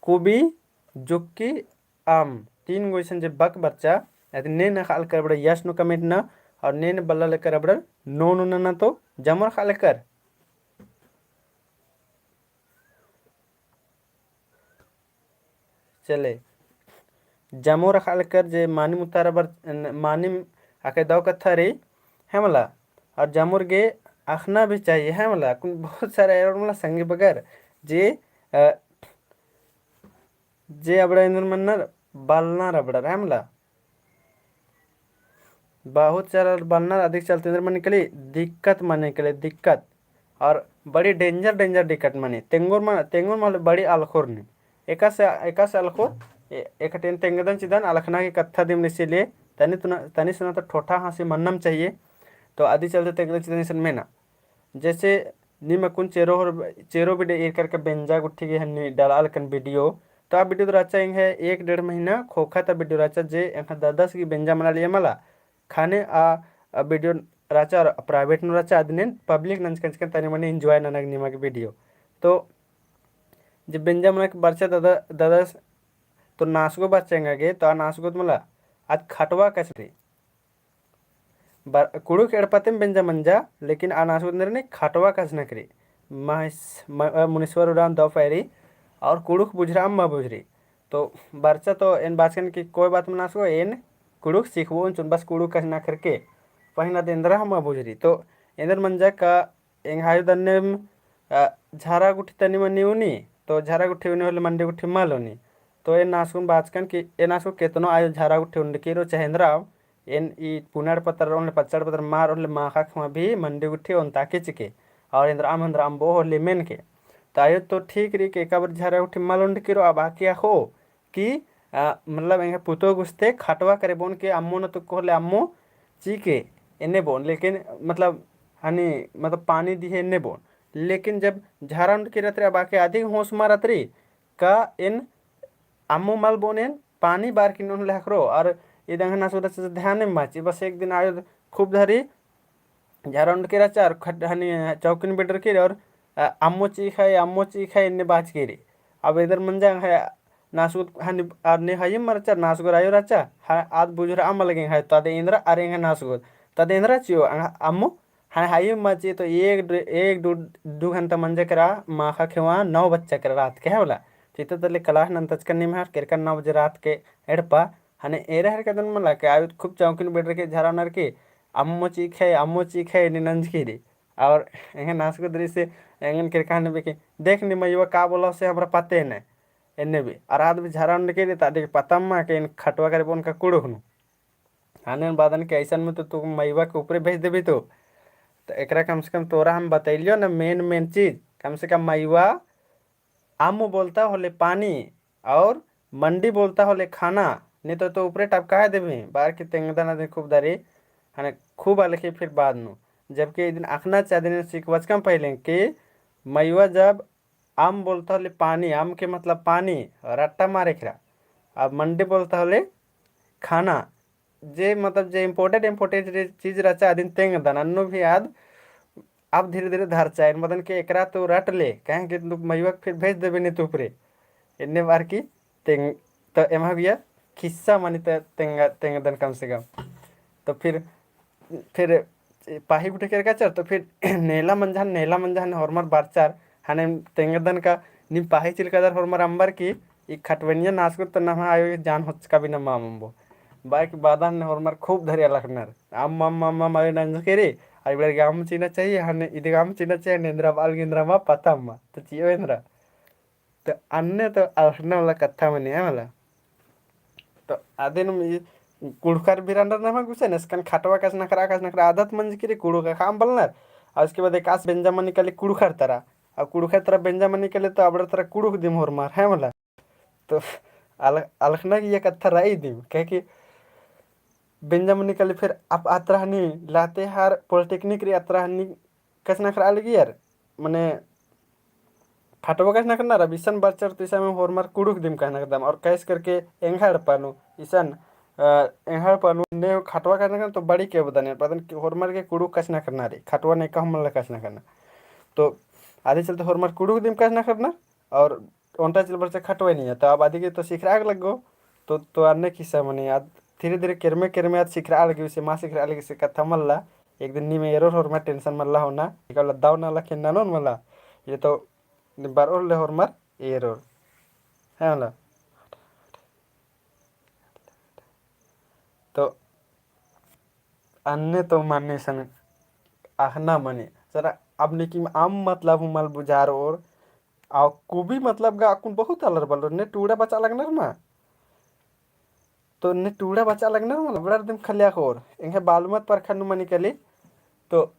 कुबी, जुक्की, अम, तीन गो इसन जे बक बरचा, अदिन ने ने अख़आ लगकर इबड़ा yes no comment ना, और ने ने बल्ला लगकर इबड़ा no no ना, ना तो जमोर अख़आ लगकर। चले। जमोर अख़आ लगकर जे मानिम उतारा बर-, मानिम अकय दव कत्था रई, है मला? और जमोर गे अख़ना भी चाहिए, है मला? कुन बहुत सारा एरोर मला संगी बगर, जे, अ, जे अबड़ा एन्देर मन्नर बलनर अबड़र, है मला? बहुत सारा बलनर अदिक चलते एन्देर मनी कली दिक्कत मनी कली दिक्कत। और बड़ी danger danger दिक्कत मनी। तेंगोर मा-, तेंगोर माले बड़ी अलखोर नी। एकासे, एकासे अलखोर, ए-, एकटेन तेंगदन चिदन अलखना की कत्था दिम, इसीलिए तनी तुना, तनी सुना तो ठोठा हाँसी मन्नम चाहिए। तो अदी चलते तेंगदन चिदन इसन मेना। जैसे नीम अक्कुन चेरो होर, चेरो video ईर करके बेंजा गुट्ठी गे हन्नी डाला लगकन video। तो आ video तो रहचा एंग्है एक डेढ़ महीना खोखा ता video रहचा जे एंग्है ददस गे बेंजा मना लिए मला। ख़ने आ, आ video रहचा और private नू रहचा, अदिन एन public नंजकन चिकन तनी मनी enjoy नना गे निमा गे video। तो जे बेंजा मना के बरचा ददा, ददस तो नासगो बरचा एंगा गे, तो आ नासगो तो मला आद खटवा कछनखरी। बर-, कुँड़ुख़ एड़पा तेम बेंजा मंजा, लेकिन आ नासगो एन्देर नी खटवा कछनखरी। महस-, म-, अ, मुनीश्वर उराँव दव पैरी, और कुँड़ुख़ बुझुरआ अम्म बुझुरी। तो बरचा तो एन बाचकन कि कोई बात मल नासगो, एन कुँड़ुख़ सिखबओन चिओन, बस कुँड़ुख़ कछनखरके। पहिना तो एन्देर अम्म बुझुरी। तो एन्देर मंजा का एंग्है आयो दन्नेम, अ, झरा गुट्ठी तनी मनी उनी, तो झरा गुट्ठी उनी होले मंडी गुट्ठी मल उनी। तो एन नासगोन बाचकन कि एन नासगो केतनो आयो झरा गुट्ठी उंडकी रओ चाहे एन्देर अम्म, एन ई पुना एड़पा तरा होले पच्चा एड़पा तरा मार होले माख़ा ख़ेवा भी मंडी गुट्ठी ओन्ताके चिके। और एन्देर अम्म एन्देर अम्म बओ होले मेनके। तो आयो तो ठीक रई कि एका बार झरा गुट्ठी मल उंडकी रओ, अब आके अख़ो कि, अ, मतलब एंग्है पुतोह गुस्ते खटवा करे बओन के अम्मो न तुक्को होले अम्मो चीके एन्ने बओन, लेकिन मतलब हनी मतलब पानी दिहे एन्ने बओन। लेकिन जब झरा उंडकी रअत रई, अब आके अधिक होश मल रअत रई का एन अम्मो मल बओन, एन पानी बार की नोन लेहकरो। और इद एंग्है नासगो ध्यान में बाची, बस एक दिन आयो खूब धरी झरा उंडकी रहचा और खट हनी चौकिन बेडरकी रई और, अ, अम्मो चीख़य, अम्मो चीख़य एन्ने बाचकी रई। अब एन्देर मंजा एंग्है नासगो हनी, अ, ने हइम मल रहचा, नासगो आयो रहचा, ह-, आद बुझुरआ अम्म लगे एंग्है, तो आद एन्देर अरे एंग्है नासगो, तो आद एन्देर चिओ, अ, अम्मो, हनी हइम मल चिओ, तो एक दु, एक दु, दु घंटा मंजा केरा, माख़ा ख़ेवा नौ बज्जा केरा रात के, है मला। चिता तले class नन्तचकन निम्है, केरकन नौ बजे रात के एड़पा, हने एरा हेरकदन मला के आयो खूब चौकिन बेडरकी झरा उंडरकी, अम्मो चीख़य, अम्मो चीख़य एन्ने नंजकी रई। और एंग्है नासगो दरी से एंगन केरका हने बेके, देख नी मइवा का बोला से हमरा पते नय। एन्ने भी, और आद भी झरा उंडकी रई, तो आद के पता मा के एन खटवा करे बओन का कुँड़ुख़ नू। हने बादन के अइसन में तो तू मइवा के ऊपरे भेज देबी तो। तो एकरा कम से कम तोरा हम बतैलियो ना main main चीज। कम से कम मइवा अम्म बोलता होले पानी और मंडी बोलता होले खाना, नहीं तो, तो ऊपरे टपकाए देबे। बार की तेंगदन अदिन खूब दरी, हने खूब अलखी फिर बाद नू। जबकि इदिन अखना चादिन सिखवचकम पहले कि मइवा जब अम्म बोलता होले पानी, अम्म के मतलब पानी, रट्टा मारे केरा। अब मंडी बोलता होले खाना, जे मतलब जे important important जे चीज रहचा अदिन तेंगदन, अन्नु भी आद अब धीरे धीरे धरचा। एन बअदन के एकरा तो रट ले, काहे कि तू मइवा के फिर भेज देबे नहीं तो ऊपरे। एन्ने बार की तेंग, तो एम्हा गुइया खिस्सा मनी तो तेंग, तेंगदन कम से कम। तो फिर, फिर पाही गुट्ठी केरका चर, तो फिर नेला मंजहन, नेला मंजहन होरमर बरचर, हने तेंगदन का नीम पाही चिलकदर होरमर अम्बर की, ई खटवनिया नासगो तो नम्है आयो जान होचका बिना माम अम्बो। बाइक बादन होरमर खूब धरिया लखनर। अम्म, अम्म, अम्म, अम्म, आयो नंजकी रई, आई बेर गाम चीना चाहिए, हने इदे गाम चीना चाहिए, नेंद्रा बाल गेंद्रा मा पता अम्मा, तो चिओ एन्द्रा। तो अन्ने तो अलखना वाला कत्था मनी है मला। तो अदिन ई कुँड़ुख़र भी रअनर नम्है गुसन, एसकन खटवा कछनखरआ, कछनखरआ आदत मंजकी रई कुँड़ुख़ अख़आ अम्म बलनर। और उसके बाद एकासे बेंजा मनी कली कुँड़ुख़र तरा। और कुँड़ुख़र तरा बेंजा मनी कली तो अबड़र तरा कुँड़ुख़ दिम होरमर है मला। तो अल-, अलखना की ये कत्था रई दिम, काहे कि बेंजा मनी कली फिर अब अतरा हनी लातेहार polytechnic रई अतरा हनी कछनखरआ लगियर, मने खटवा कछनखरनर, अब इसन बरचर तो इसन में होरमर कुँड़ुख़ दिम कछनखरदम, और कैस करके एंग्है एड़पा नू, इसन, अ, एंग्है एड़पा नू ने खटवा कछनखरनर तो बड़ी के बदन, पतन कि होरमर गे कुँड़ुख़ कछनखरनर, खटवा नेका हूँ मल्ला कछनखरनर। तो अदी चलते होरमर कुँड़ुख़ दिम कछनखरनर, और ओन्टा चिल बरचा खटवा निया, तो अब अदी गे तो सिखरआ गे लग्गो, तो, तो अन्ने किस्सा मनी, आद धीरे धीरे केरमे केरमे आद सिखरआ लगी, उसे मा सिखरआ लगी से कत्था मल्ला, एक दिन नीम एरोर होरमर tension मल्ला होना, एका लद्दाओ ना लखे ननोन मल्ला, ये तो बरओर ले होरमर एरोर, है मला। तो अन्ने तो मनी सन अख़ना मनी। सरा अब नेकिम आम मतलब हूँ मल बुझारओर, आ कुबी मतलब गा अक्कुन बहुत आलर बलर, ने टूड़ा बचा लगनर मा। तो ने टूड़ा बचा लगनर मा, अबड़र दिम खलिया खोर, एंग्है बालू मत परखन नू मनी कली। तो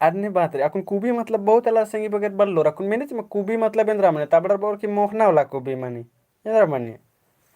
अन्ने बात रई, अक्कुन कुबी मतलब बहुत आलर संगी बगर बलर, अक्कुन मेने चिमा कुबी मतलब एन्दरा मनी, तो अबड़र बओर कि मोख़ना वाला कुबी मनी। एन्दरा मनी,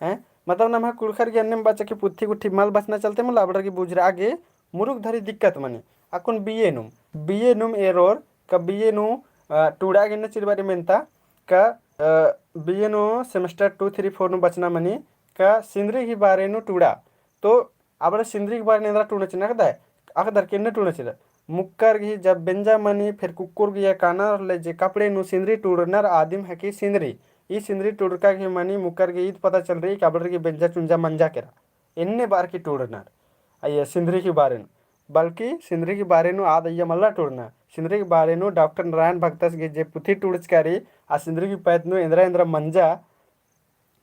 हैं? मतलब नम्है कुँड़ुख़र गे अन्नेम बचा कि पुथी गुट्ठी मल बचना चलते मला अबड़र गे बुझरआ गे मुरुख धरी दिक्कत मनी। अक्कुन बीए नुम, बीए नुम एरोर, का बीए नू, अ, टूड़ा गे एन्ने चिल बारी मेन्ता, का, अ, बीए नू semester two, three, four नू बचना मनी, का सिंदरी गही बारे नू टूड़ा। तो अबड़ा सिंदरी गही बारे नू एन्दरा टूड़ना चिअना अख़दय, अख़दर कि एन्ने टूड़ना चिअदर। मुक्कर गही जब बेंजा मनी, फिर कुक्कुर गही काना ले जे कपड़े नू सिंदरी टूड़नर आदिम हकी सिंदरी। ई सिंदरी टूड़का गही मनी मुक्कर गही ईद पता चलरई कि अबड़र गही बेंजा चुंजा मंजा केरा। एन्ने बअर की टूड़नर। अइया सिंदरी गही बारे नू। बल्कि सिंदरी गही बारे नू आद अइया मल्ला टूड़ना। सिंदरी गही बारे नू डॉक्टर नारायण भगतस गही जे पुथी टूड़चका रई, आ सिंदरी गही पैत नू एन्दरा एन्दरा मंजा,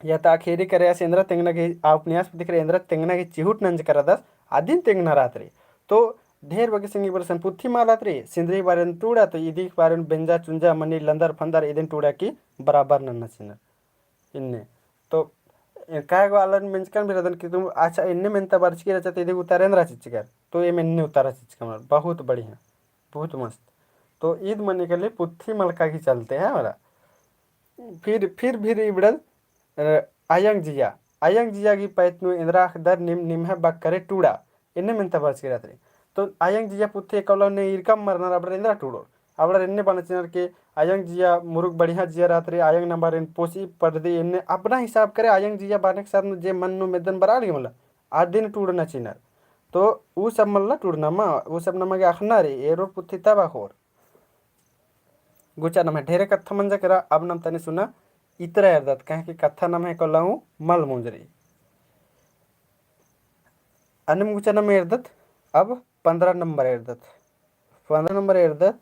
या ता अख़ेरी करे आस एन्दरा तेंगना गही, आ उपन्यास पुथी करे एन्दरा तेंगना गही चिहुट नंजका रअदस, अदिन तेंगना रहत रई। तो ढेर बग्गे संगी बलर सन पुथी मल आलत रई, सिंदरी गही बारे नू टूड़ा, तो इदी गही बारे नू बेंजा चुंजा मनी लंदर फंदर इदिन टूड़ा की बराबर नन्ना चिअनर। इन्ने। तो एन काय गो आलर मेंजकन भी रअदन कि तुम, अच्छा, इन्ने मेन्ता बरचकी रहचा तो इदी गही उतारा एन्दरा चिच्चकर। तो एम इन्ने उतारा चिच्चकर, बहुत बढ़िया, बहुत मस्त। तो ईद मनी कली पुथी मलका गही चलते हैं मला। फिर, फिर भी इबड़न, अ, अयंग जिया, अयंग जिया गही पैत नू एन्दरा अख़दर निम, निम्है बक्करे टूड़ा, एन्ने मेन्ता बरचकी रहत रई। तो अयंग जिया पुथी एका उल्ला ने ईरकम मरनर अबड़र एन्दरा टूड़ोर। अबड़र एन्ने बअना चिअनर कि अयंग जिया मुरुख बढ़िया जिया रहत रई, अयंग नम्बर एन पोसी पढ़दी, एन्ने अपना हिसाब करे अयंग जिया बअना के साथ नू जे मन नू मेदन बरआ लगी मला, अदिन टूड़ना चिअनर। तो ऊ सब मल्ला टूड़ना मा, ऊ सब नमा गे अख़ना रई, एरोर पुथी तब अख़ोर। गुचा नम्है ढेरे कत्था मंजा केरा, अब नम तनी सुना इतरा एरदत, काहे कि कत्था नम्है एका उल्ला हूँ मल मुंजरी। अन्नेम गुचा नम एरदत, अब पन्द्रह नम्बर एरदत। पन्द्रह नम्बर एरदत।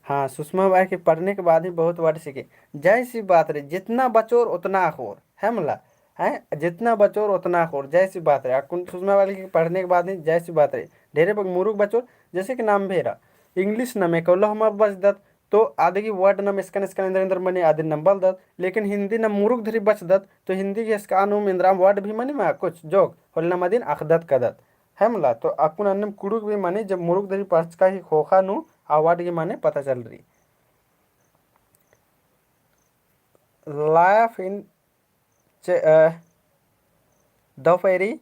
हाँ, सुषमा बाई के पढ़ने के बाद ही बहुत word सीखे। जाहिर सी बात रई, जितना बचोर उतना अख़ोर, है मला? हैं, जितना बचोर उतना अख़ोर, जाहिर सी बात रई। अक्कुन सुषमा बाई के पढ़ने के बाद ही जाहिर सी बात रई। ढेरे बग्गे मुरुख बचोर, जैसे कि नाम भेरा, English नम एका उल्ला हूँ मल बचदत, तो आद गही word नम एसकन एसकन एन्दर एन्दर मनी अदिन नम बलदत, लेकिन हिंदी नम मुरुख धरी बचदत, तो हिंदी गही एसका आनुम एन्दरा word भी मनी मा कुछ जोक, होले नम अदिन अख़दत कादत। है मला, तो अक्कुन अन्नेम कुँड़ुख़ भी मनी, जब मुरुख धरी पढ़चका ही ख़ोख़ा नू आ word गही माने पता चलरई। Life in चे-, अ, दौपहरी,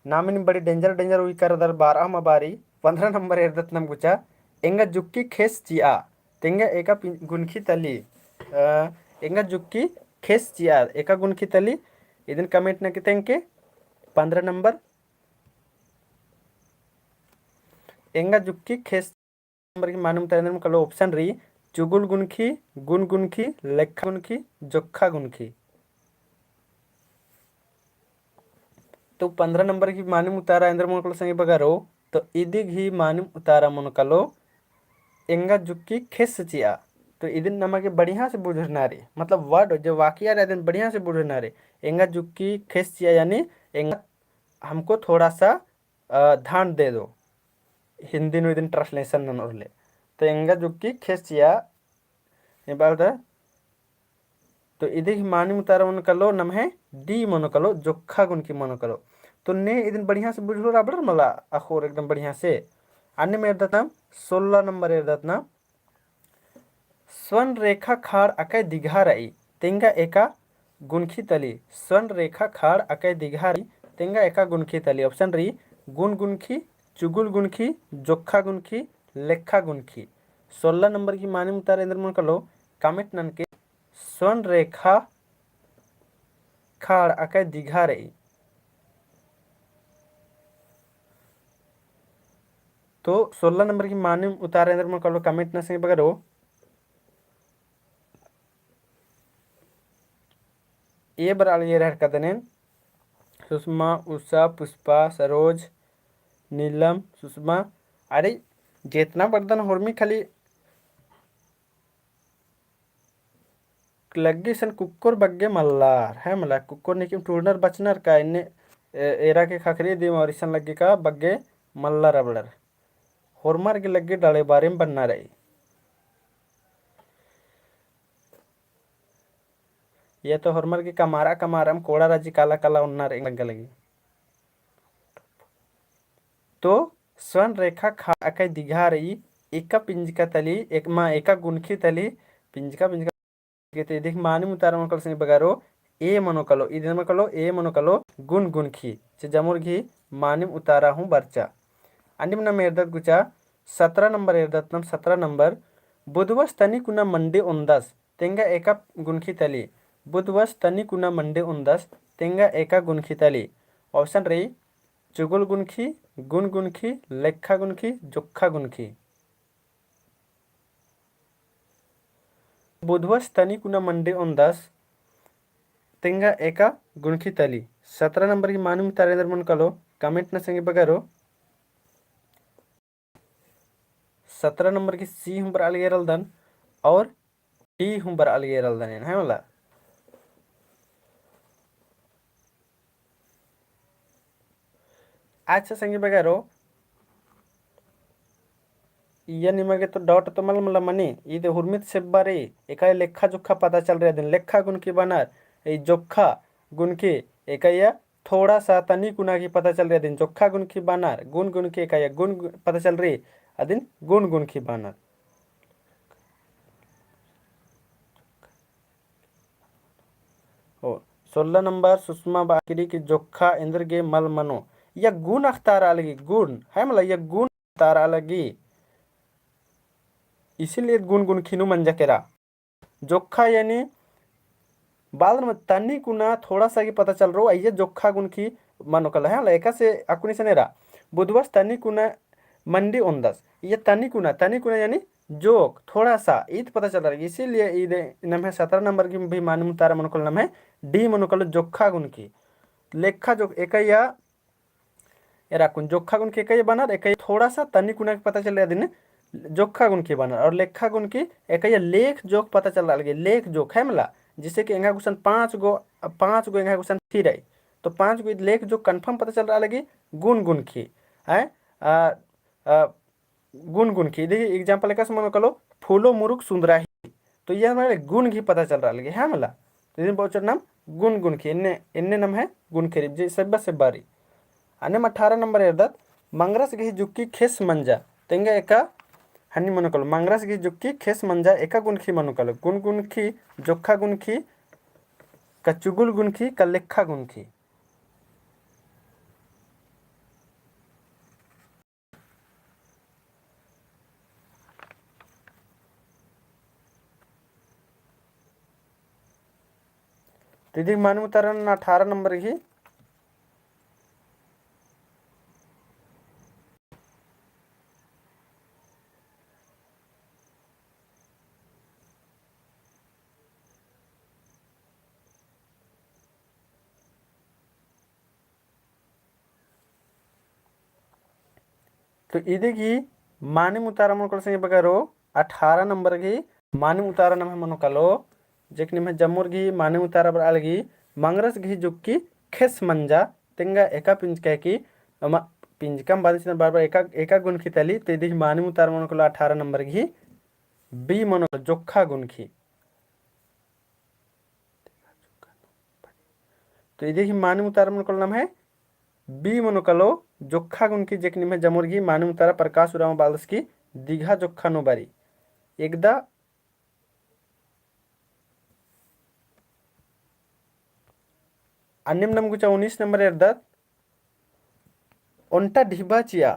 नामिन बड़ी danger danger उइकर दर बारह मा बारी, पन्द्रह नम्बर एरदत नम गुचा, एंगा जुक्की खेस चिआ, तेंगा एका पि-, गुनखी तली, अ, एंगा जुक्की खेस चिआ, एका गुनखी तली, इदिन comment नना की तेंगके, पन्द्रह नम्बर, एंगा जुक्की खेस नम्बर की मानिम उतारा एन्देर मनो कालो option रई, चुगुल गुनखी, गुन गुनखी, लेखा गुनखी, जोखा गुनखी। तो पन्द्रह नम्बर की मानिम उतारा एन्देर मनो कालो संगी बगरो, तो इदी गही मानिम उतारा मनो कालो, एंगा जुक्की खेस चिआ। तो इदिन नमा गे बढ़िया से बुझुरना रई, मतलब word जो वाक्य रई, इदिन बढ़िया से बुझुरना रई। एंगा जुक्की खेस चिआ यानी एंगा हमको थोड़ा सा अ, ध्यान दे दो। हिंदी नू इदिन translation ननोर ले। तो एंगा जुक्की खेस चिआ, ए बाल द, तो इदी गही मानिम उतारा मनो कालो नम्है D मनो कालो, जोखा गुनखी मनो कालो। तो ने इदिन बढ़िया से बुझुरआ बरर मला अख़ोर एकदम बढ़िया से। अन्नेम एरदत नाम, सोलह नम्बर एरदत नाम, स्वर्ण रेखा खाड़ अकय दिघा रई, तेंगा एका गुनखी तली। स्वर्ण रेखा खाड़ अकय दिघा रई, तेंगा एका गुनखी तली। Option रई, गुन गुनखी, चुगुल गुनखी, जोखा गुनखी, लेखा गुनखी। सोलह नंबर की मानिम उतारा एन्देर मनो कालो, comment ननके। स्वर्ण रेखा खाड़ अकय दिघा रई। तो सोलह नंबर की मानिम उतारा एन्देर मनो कालो, comment नना संगी बगरो। ए बरआ लगी रहर कदनेन, सुषमा, उषा, पुष्पा, सरोज, नीलम, सुषमा, अरे जेतना बरदन होरमी खाली लग्गी सन कुक्कोर बग्गे मल्लर, है मला कुक्कोर निकिम टूड़नर बचनर का इन्ने, ए-, एरा के खखरी दिम और इसन लग्गी का बग्गे मल्लर अबड़र। होरमर गे लग्गी डले बारेम बन्ना रई। ये तो होरमर गे कमारा कमारम कोड़ा राजी काला काला ओन्नर एंगा लग्गी। तो स्वर्ण रेखा खाड़ अकय दिघा रई, एका पिंजका तली, एक मा एका गुनखी तली, पिंजका पिंजका गे तो इदिक मानिम उतारा मनो कालो संगी बगरो, ए मनो कालो, इदिन मनो कालो, ए मनो कालो, गुन गुनखी, चे जमुर गही मानिम उतारा हूँ बरचा। अन्नेम नम एरदत गुचा, सतरा नंबर एरदत नम, सतरा नंबर, बुधवस तनी कुना मंडी ओन्दस, तेंगा एका गुनखी तली, बुधवस तनी कुना मंडी ओन्दस, तेंगा एका गुनखी तली। Option रई, चुगुल गुनखी, गुन गुनखी, लेखा गुनखी, जोखा गुनखी। बुधवस तनी कुना मंडी ओन्दस, तेंगा एका गुनखी तली। सतरा नंबर की मानिम उतारा एन्देर मनो कालो, comment नना संगी बगरो। सतरा नंबर की C हूँ बरआ लगी रलदन और D हूँ बरआ लगी रलदन, है मला। अच्छा संगी बगरो, इया निमा गे तो doubt तो मल मला मनी, ईद हुरमित सेब्बा रई, एका लेखा जोखा पता चल रई अदिन, लेखा गुनखी बअनर, ई जोखा गुनखी, एका या थोड़ा सा तनी कुना की पता चल रई अदिन, जोखा गुनखी बअनर, गुन गुनखी, एका या गुन गु-, पता चल रई अदिन, गुन गुनखी बअनर। ओ, सोलह नंबर सुषमा बआ केरी कि जोखा एन्देर गे मल मनो। या गुन अख़तारआ लगी, गुन, है मला, या गुन अख़तारआ लगी। इसीलिए गुन गुनखी नू मंजा केरा। जोखा यानी बाद में तनी कुना थोड़ा सा की पता चल रओ, अइय्या जोखा गुनखी मनो कालो, है मला, एकासे अक्कुन इसन एरा। बुधवस तनी कुना मंडी ओन्दस। ये तनी कुना, तनी कुना यानी जोक, थोड़ा सा, ईद पता चल रहा है। इसीलिए ईद नम्है सतरा नंबर की भी मानिम उतारा मनो कालो नम्है D मनो कालो जोखा गुनखी। लेखा जोक, एका या, एरा कुन जोखा गुनखी एका या बअनर, एका या थोड़ा सा तनी कुना की पता चल रहा है अदिन जोखा गुनखी बअनर। और लेखा गुनखी एका या लेख जोक पता चल रहा लगी, लेख जोक है मला। जैसे कि एंगा गुसन पाँच गो, पाँच गो एंगा गुसन थी रही। तो पाँच गो लेख जोक confirm पता चल रहा लगी गुन गुनखी, है, आ, आ, गुन गुनखी। देखिए example एकासे मनो कालो, फूलो मुरुख सुन्दरा ही। तो यह हमारे गुन गही पता चल रहा लगी, है मला। तो इदिन बओचर नाम गुन गुनखी, एन्ने, एन्ने नम्है गुनखी रई, जे सेब्बा सेब्बा रई। अन्नेम अठारह नंबर एरदत, मंगरस गही जुक्की खेस मंजा, तेंगा एका हन्नी मनो कालो, मंगरस गही जुक्की खेस मंजा एका गुनखी मनो कालो, गुन गुनखी, जोखा गुनखी, का चुगुल गुनखी, का लेखा गुनखी। तो इदी मानिम उतारा नना अठारह नंबर गही। तो इदी गही मानिम उतारा मनो कालो संगी बगरो, अठारह नंबर गही मानिम उतारा नम्है मनो कालो, जेक निम्है जम्मुर गही मानिम उतारा बरआ लगी, मंगरस गही जुक्की खेस मंजा, तेंगा एका पिंजका की, अमा, पिंजका बादन चिन्हर बार बार एका, एका गुनखी तली, तो इदी गही मानिम उतारा मनो कालो अठारह नंबर गही B मनो कालो जोखा गुनखी। तो इदी गही मानिम उतारा मनो कालो नम्है B मनो कालो जोखा गुनखी, जेक निम्है जम्मुर गही मानिम उतारा प्रकाश उराँव बालदस की दिघा जोखा नू बारी। एकदा अन्नेम नम गुचा उन्नीस नंबर एरदत, ओन्टा ढिबा चिआ,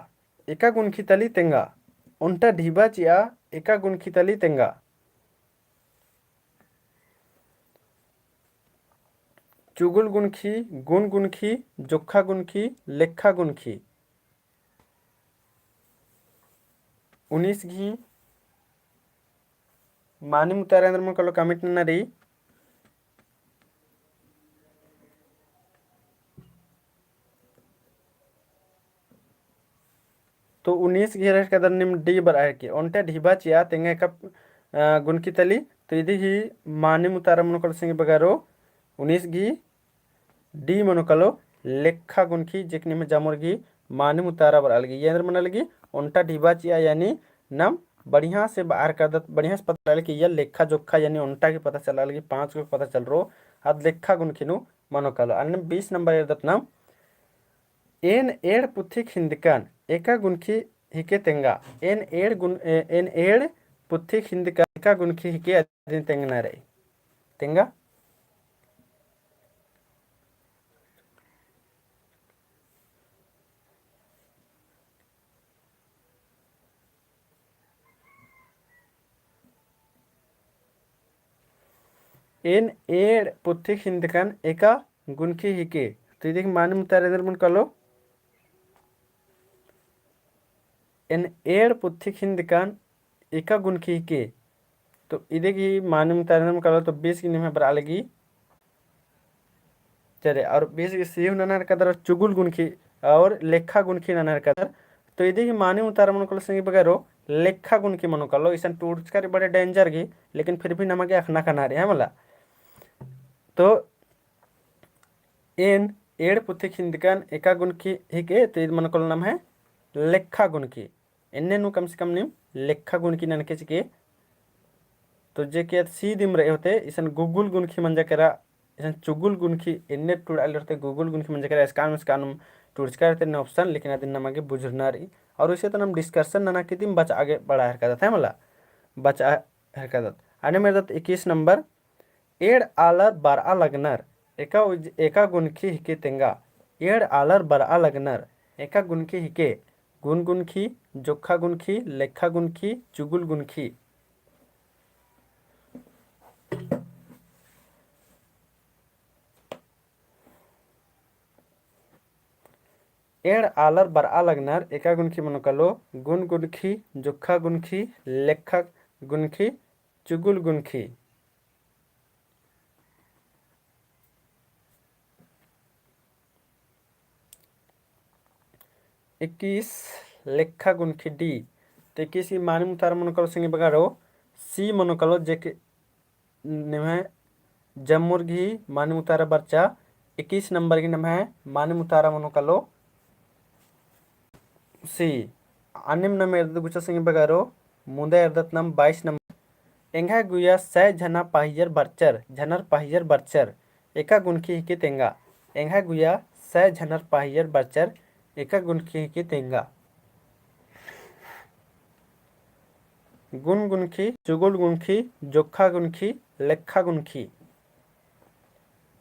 एका गुनखी तली तेंगा। ओन्टा ढिबा चिआ एका गुनखी तली तेंगा। चुगुल गुनखी, गुन गुनखी, जोखा गुनखी, लेखा गुनखी। उन्नीस गही मानिम उतारा एन्देर मनो कालो comment नना रई। तो उन्नीस गही रहर कादर नीम D बरआ हेके। ओन्टा ढिबा चिआ तेंगा एका, अ, गुनखी तली। तो इदी गही मानिम उतारा मनो कालो संगी बगरो। उन्नीस गही D मनो कालो लेखा गुनखी, जेक नीम जमुर गही मानिम उतारा बरआ लगी। एन्देर मना लगी, ओन्टा ढिबा चिआ यानी नाम बढ़िया से बअर कादत, बढ़िया से पता चला लगी, या लेखा जोखा यानी ओन्टा की पता चला लगी, पाँच गो पता चलरो, आद लेखा गुनखी नू मनो कालो। अन्ने बीस नंबर एरदत नाम, एन एंड़ पुथी खिंदकन एका गुनखी हिके तेंगा। एन एंड़ गुन-, ए-, एन एंड़ पुथी खिंदकन एका गुनखी हिके अदिन तेंगना रई। तेंगा। एन एंड़ पुथी खिंदकन एका गुनखी हिके। तो इदी गही मानिम उतारा एन्देर मनो कालो। एन एंड़ पुथी खिंदकन एका गुनखी हिके। तो इदी गही मानिम उतारा एन्देर मनो कालो, तो बीस गही निम्है बरआ लगी। चले, और बीस गही C हूँ नना हेलरकदर, चुगुल गुनखी और लेखा गुनखी नना हेलरकदर। तो इदी गही मानिम उतारा मनो कालो संगी बगरो, लेखा गुनखी मनो कालो। इसन टूड़चका रई बड़े danger गही, लेकिन फिर भी नमा गे अख़ना कना रई, है मला। तो एन एंड़ पुथी खिंदकन एका गुनखी हिके, तो इद मनो कालो नम्है लेखा गुनखी। एन्ने नू कम से कम नीम लेखा गुनखी ननके चिके। तो जेके अद C दिम रई होले, इसन गुगुल गुनखी मंजा केरा, इसन चुगुल गुनखी एन्ने टूड़आ लगी होले, गुगुल गुनखी मंजा केरा, scan scan टूड़चका रई एन्ने option, लेकिन अदिन नमा गे बुझुरना रई। और उइसे तो नाम discussion नना की दिम बचा आगे बढ़आ हेलरकदत, है मला, बचा हेलरकदत। अन्नेम एरदत इक्कीस नंबर, एंड़ आलर बरआ लगनर एका उज-, एका गुनखी हिके तेंगा। एंड़ आलर बरआ लगनर एका गुनखी हिके। गुन गुनखी, जोखा गुनखी, लेखा गुनखी, चुगुल गुनखी। एंड़ आलर बरआ लगनर एका गुनखी मनो कालो, गुन गुनखी, जोखा गुनखी, लेखा गुनखी, चुगुल गुनखी। इक्कीस, लेखा गुनखी D। तो इक्कीस गही मानिम उतारा मनो कालो संगी बगरो, C मनो कालो, जेके निम्है जम्मुर गही मानिम उतारा बरचा। इक्कीस नंबर गही निम्है मानिम उतारा मनो कालो C। अन्नेम नाम एरदत गुचा संगी बगरो, मुदा एरदत नाम बाईस नंबर। एंग्है गुइया सय झना पहियर बरचर, झनर पहियर बरचर, एका गुनखी हिके तेंगा। एंग्है गुइया सय झनर पहियर बरचर, एका गुनखी हिके तेंगा। गुन गुनखी, चुगुल गुनखी, जोखा गुनखी, लेखा गुनखी।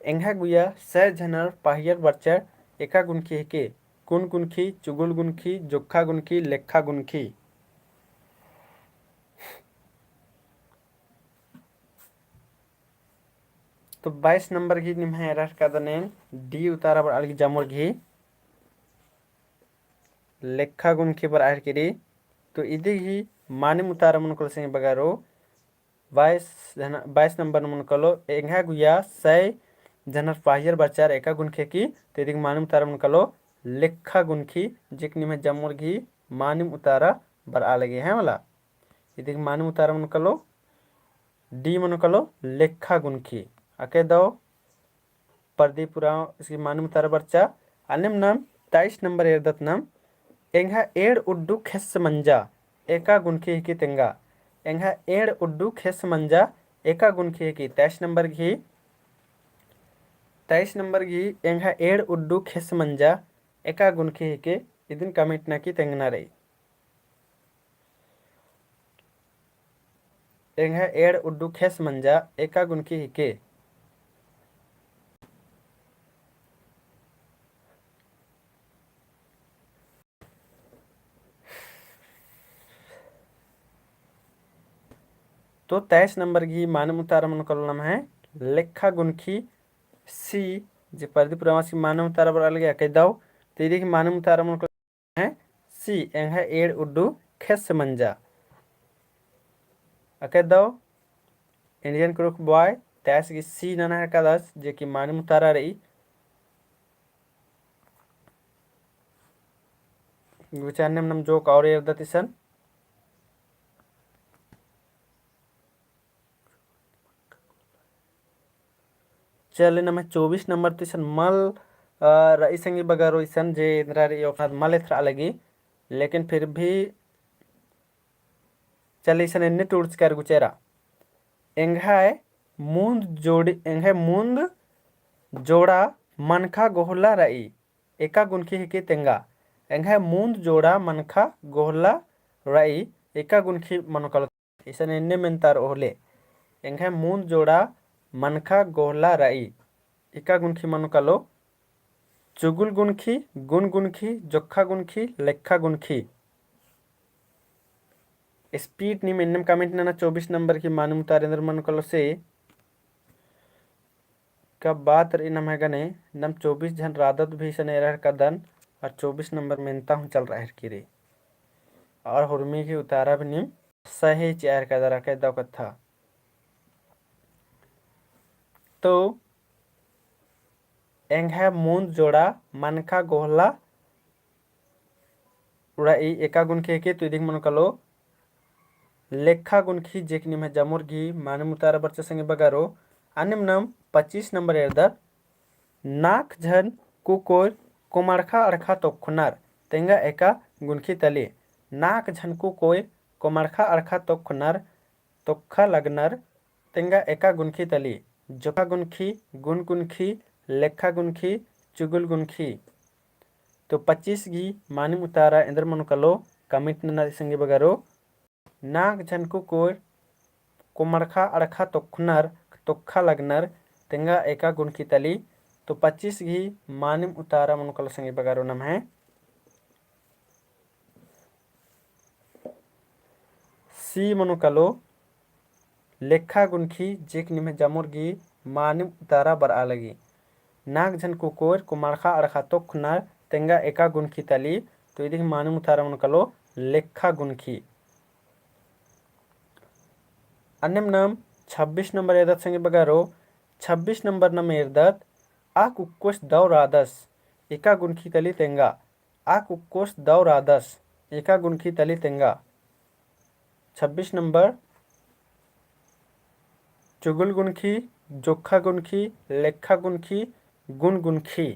एंग्है गुइया सय झनर पहियर बरचर, एका गुनखी हिके। गुन गुनखी, चुगुल गुनखी, जोखा गुनखी, लेखा गुनखी। तो बाईस नंबर गही निम्है एरा हेलरकदन एन D उतारा बरआ लगी जम्मुर गही। लेखा गुनखी बरआ हेलरकी रई। तो इदी गही मानिम उतारा मनो कालो संगी बगरो, बाईस झन-, बाईस नंबर मनो कालो, एंग्है गुइया सय झनर पहियर बरचर एका गुनखी हिके। तो इदी गही मानिम उतारा मनो कालो, लेखा गुनखी, जेके निम्है जम्मुर गही मानिम उतारा बरआ लगी, है मला। इदी गही मानिम उतारा मनो कालो, D मनो कालो, लेखा गुनखी। अके दव प्रदीप उराँव इसकी मानिम उतारा बरचा। अन्नेम नाम तेईस नंबर एरदत नाम, एंग्है एंड़ उड्डू खेस मंजा, एका गुनखी हिकी तेंगा। एंग्है एंड़ उड्डू खेस मंजा, एका गुनखी हिकी। तेईस नंबर गही, तेईस नंबर गही, एंग्है एंड़ उड्डू खेस मंजा, एका गुनखी हिकी। इदिन comment नना की तेंगना रई। एंग्है एंड़ उड्डू खेस मंजा, एका गुनखी हिके। तो तेईस नंबर गही मानिम उतारा मनो कालो नम्है लेखा गुनखी सी, जे प्रदीप उराँवस गही मानिम उतारा बरआ लगी अकय दव। तो इदी गही मानिम उतारा मनो कालो नम्है सी, एंग्है एंड़ उड्डू खेस मंजा। अकय दव, Indian कुँड़ुख़ बॉय, तेईस गही सी नना हेलरकदस, जे कि मानिम उतारा रई। गुचा अन्नेम नाम जोक और एरदत इसन। चले नम्है चौबीस नंबर तो इसन मल, अ, रई संगी बगरो इसन जे एन्दरा रई ओखनाद मल एथरआ लगी, लेकिन फिर भी चले इसन एन्ने टूड़चकर गुचेरा। एंग्है मुन्द जोड़ी, एंग्है मुन्द जोड़ा मनखा गोहला रई, एका गुनखी हिकी तेंगा। एंग्है मुन्द जोड़ा मनखा गोहला रई, एका गुनखी मनो कालो। इसन एन्ने मेन्तार ओहले। एंग्है मुन्द जोड़ा मनखा गोहला रई। एका गुनखी मनो कालो। चुगुल गुनखी, गुन गुनखी, जोखा गुनखी, लेखा गुनखी। Speed नीम एन्नेम comment नना चौबीस नंबर गही मानिम उतारा एन्देर मनो कालो से। का बात रई नम्है गने, नम चौबीस झन रअदत भी इसन एरा हेलरकदन, और चौबीस नंबर मेन्ता हूँ चल रआ हेलरकी रई। और हुरमी गही उतारा भी नीम सही चिआ हेलरकदर अकय दव कत्था। तो एंग्है मुन्द जोड़ा मनखा गोहला रई, एका गुनखी हिकी, तो इदी गही मनो कालो लेखा गुनखी, जे कि निम्है जमोर गही मानिम उतारा बरचा संगी बगरो। अन्नेम नाम पच्चीस नंबर एरदत, नाख झन कुकोय कोमड़खा अड़खा तोखनर, तेंगा एका गुनखी तली। नाख झन कुकोय कोमड़खा अड़खा तोखनर, तोखा लगनर, तेंगा एका गुनखी तली। जोखा गुनखी, गुन गुनखी, लेखा गुनखी, चुगुल गुनखी। तो पच्चीस गही मानिम उतारा एन्देर मनो कालो comment नना संगी बगरो। नाख झन कुकोय कोमड़खा अड़खा तोखनर, तोखा लगनर, तेंगा एका गुनखी तली। तो पच्चीस गही मानिम उतारा मनो कालो संगी बगरो नम्है सी मनो कालो लेखा गुनखी, जे कि निम्है जमोर गही मानिम उतारा बरआ लगी। नाख झन कुकोय कोमड़खा अड़खा तोखनर, तेंगा एका गुनखी तली, तो इदी गही मानिम उतारा मनो कालो लेखा गुनखी। अन्नेम नाम छब्बीस नंबर एरदत संगी बगरो, छब्बीस नंबर नाम एरदत, आ कुक्कोस दव रअदस, एका गुनखी तली तेंगा। आ कुक्कोस दव रअदस, एका गुनखी तली तेंगा। छब्बीस नंबर, चुगुल गुनखी, जोखा गुनखी, लेखा गुनखी, गुन गुनखी।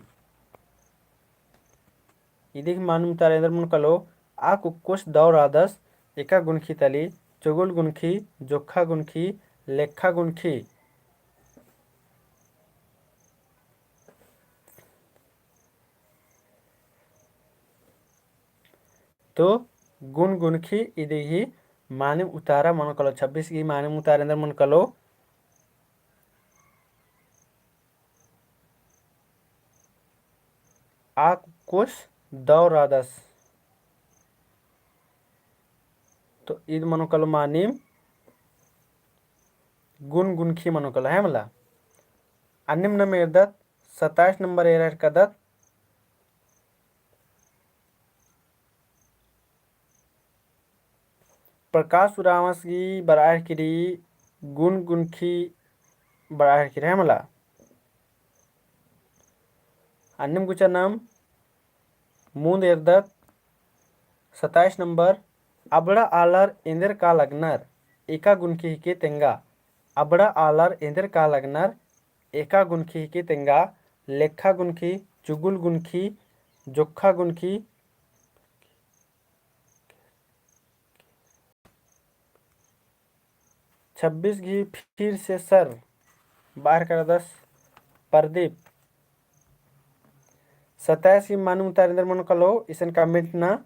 इदी गही मानिम उतारा एन्देर मनो कालो, आ कुक्कोस दव रअदस, एका गुनखी तली, चुगुल गुनखी, जोखा गुनखी, लेखा गुनखी। तो गुन गुनखी इदी गही मानिम उतारा मनो कालो, छब्बीस गही मानिम उतारा एन्देर मनो कालो। आ कुक्कोस दव रअदस। तो ईद मनो कालो मानिम गुन गुनखी मनो कालो है मला। अन्नेम नाम एरदत सत्ताईस नंबर एरा हेलरकदत। प्रकाश उराँवस गही बरआ हेलरकी रई गुन गुनखी बरआ हेलरकी रई है मला। अन्नेम गुचा नाम मुन्द एरदत सत्ताईस नंबर, अबड़ा आलर एन्देर का लगनर, एका गुनखी हिके तेंगा। अबड़ा आलर एन्देर का लगनर, एका गुनखी हिके तेंगा, लेखा गुनखी, चुगुल गुनखी, जोखा गुनखी, छब्बीस गही फिर से सर बरआ हेलरकदस प्रदीप। सत्ताईस गही मानिम उतारा एन्देर मनो कालो इसन comment नना।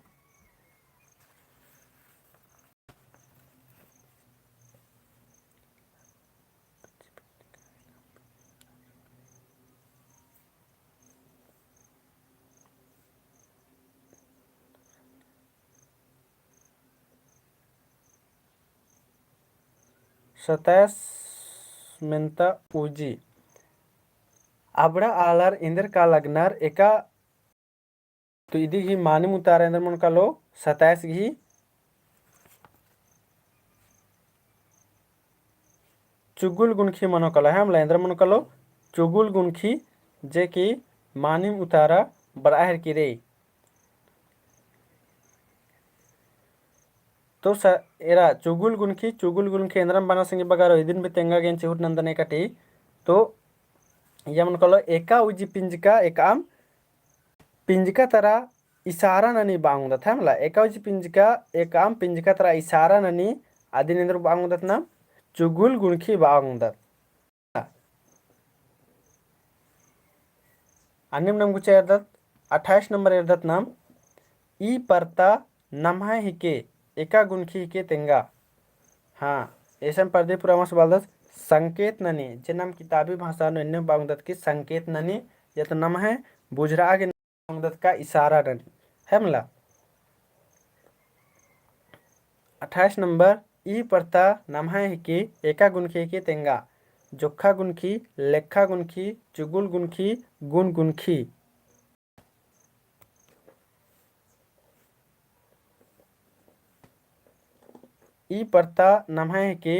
सताइस मेन्ता उजी। अबड़ा आलर एन्देर का लगनर एका। तो इदी गही मानिम उतारा एन्देर मनो कालो, सताइस गही चुगुल गुनखी मनो कालो, है मला एन्देर मनो कालो, चुगुल गुनखी जे कि मानिम उतारा बरआ हेलरकी रई। तो स-, एरा चुगुल गुनखी, चुगुल गुनखी एन्देरम बअना संगी बगरो, इदिन भी तेंगा गे एन चिहुट नन्दन एकटी। तो इय्या मनो कालो एका उजी पिंजका एकअम पिंजका तरा इसारा ननी बआ ओंगदत, है मला। एका उजी पिंजका एकअम पिंजका तरा इसारा ननी अदिन एन्देर बआ ओंगदत नाम चुगुल गुनखी बआ ओंगदत। अन्नेम नाम गुचा एरदत, अट्ठाईस नंबर एरदत नाम, ई परता नम्है हिके, एका गुनखी हिके तेंगा। हाँ, एसन प्रदीप उराँवस बअदस संकेत ननी, जे नाम किताबी भाषा नू एन्ने बआ ओंगदत कि संकेत ननी, या तो नम्है बुझरआ गे ओंगदत का इसारा ननी, है मला। अट्ठाईस नंबर, ई परता नम्है हिके, एका गुनखी हिके तेंगा, जोक्खा गुनखी, लेखा गुनखी, चुगुल गुनखी, गुन गुनखी। ई परता नम्है हिके,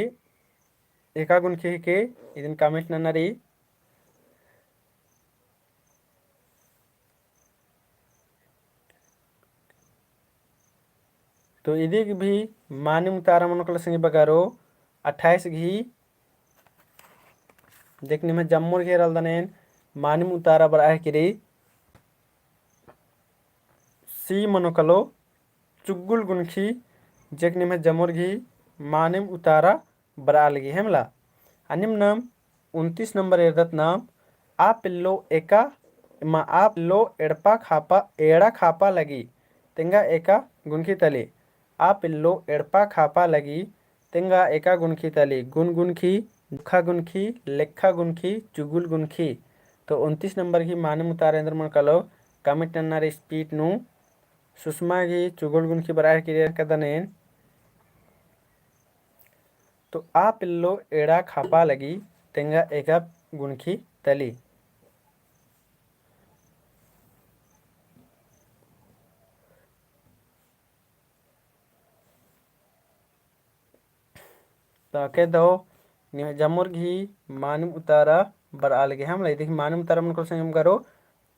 एका गुनखी हिके, इदिन comment नना रई। तो इदी गही मानिम उतारा मनो कालो संगी बगरो, अट्ठाईस गही, देख निम्है जम्मोर गही रअदन एन, मानिम उतारा बरआ हेलरकी रई। C मनो कालो, चुगुल गुनखी, जे कि निम्है जम्मोर गही मानिम उतारा बरआ लगी, है मला। अन्नेम नाम उनतीस नंबर एरदत नाम, आ पिल्लो एका, मा आ पिल्लो एड़पा खापा, एड़ा खापा लगी, तेंगा एका गुनखी तली। आ पिल्लो एड़पा खापा लगी, तेंगा एका गुनखी तली। गुन गुनखी, जोक्खा गुनखी, लेखा गुनखी, चुगुल गुनखी। तो उनतीस नंबर गही मानिम उतारा एन्देर मनो कालो, comment नन्ना रई speed नू। सुषमा गही चुगुल गुनखी बरआ हेलरकी रई कदनेन। तो आ पिल्लो एड़ा खापा लगी, तेंगा एका गुनखी तली। तो अक्कु दव निम्है जम्मोर गही मानिम उतारा बरआ लगी, है मला। इदी गही मानिम उतारा मनो कालो संगी बगरो,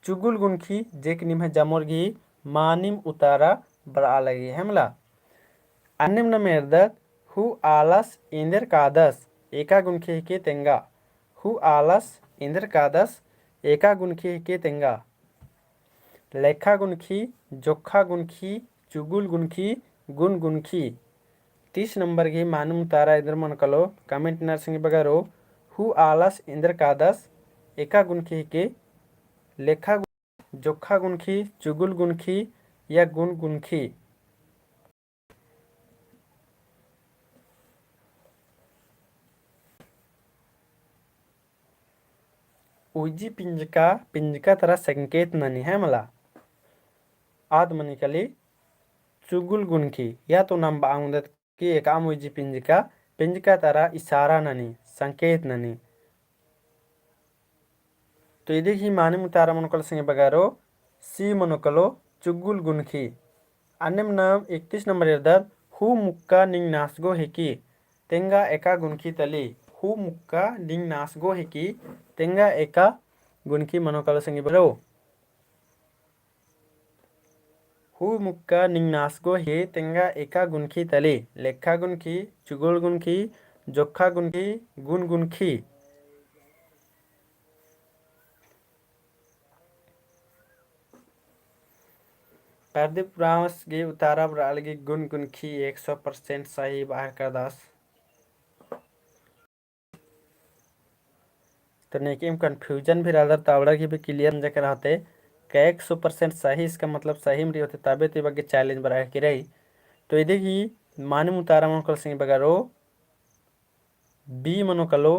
चुगुल गुनखी, जे कि निम्है जम्मोर गही मानिम उतारा बरआ लगी, है मला। अन्नेम नाम एरदत, हूँ आलस एन्देर कादस, एका गुनखी हिके तेंगा। हूँ आलस एन्देर कादस, एका गुनखी हिके तेंगा। लेखा गुनखी, जोक्खा गुनखी, चुगुल गुनखी, गुन गुनखी। तीस नंबर गही मानिम उतारा एन्देर मनो कालो, comment नन्ना रई संगी बगरो, हूँ आलस एन्देर कादस, एका गुनखी हिके, लेखा गु-, जोक्खा गुनखी, चुगुल गुनखी या गुन गुनखी। उजी पिंजका, पिंजका तरा संकेत ननी, है मला। आद मनी काली चुगुल गुनखी, या तो नाम बआ ओंगदत कि एकअम उजी पिंजका, पिंजका तरा इसारा ननी, संकेत ननी। तो इदी गही मानिम उतारा मनो कालो संगी बगरो, C मनो कालो, चुगुल गुनखी। अन्नेम नाम इकतीस नंबर एरदत, हूँ मुक्का निंग नासगो हिकी, तेंगा एका गुनखी तली। हूँ मुक्का निंग नासगो हिकी, तेंगा एका गुनखी मनो कालो संगी बगरो। हूँ मुक्का निंग नासगो हिकी, तेंगा एका गुनखी तली। लेखा गुनखी, चुगुल गुनखी, जोक्खा गुनखी, गुन गुनखी। प्रदीप उराँवस गही उतारा बरआ लगी गुन गुनखी, एक सौ percent सही बअर कादस। तो नेकईम confusion भी रअदर, तो अबड़ा गही भी clear नंजकर होते, का एक सौ percent सही, इसका मतलब सही में रई होते, तबे तो ई बग्गे challenge बरआ हेलरकी रई। तो इदी गही मानिम उतारा मनो कालो संगी बगरो, B मनो कालो,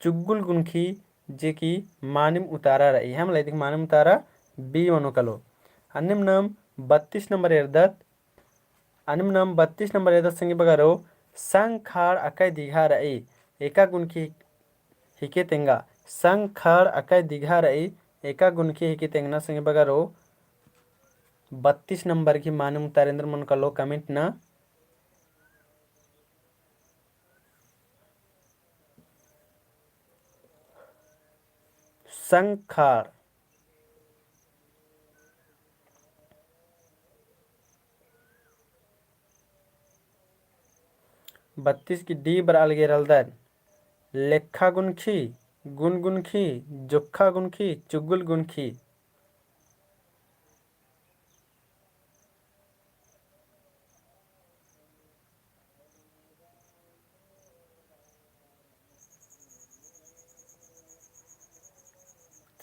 चुगुल गुनखी, जे कि मानिम उतारा रई, है मला। इदी गही मानिम उतारा B मनो कालो। अन्नेम नाम बत्तीस नंबर एरदत, अन्नेम नाम बत्तीस नंबर एरदत संगी बगरो, संग खाड़ अकय दिघा रई, एका गुनखी हिके तेंगा। संग खड़ अकय दिघा रई, एका गुनखी हिके तेंगना संगी बगरो। बत्तीस नंबर की मानिम उतारेंद्र मन कलो comment ना। संग खड़। बत्तीस की D बरआ लगे रलदन। लेखा गुनखी, गुन गुनखी, जोखा गुनखी, चुगुल गुनखी।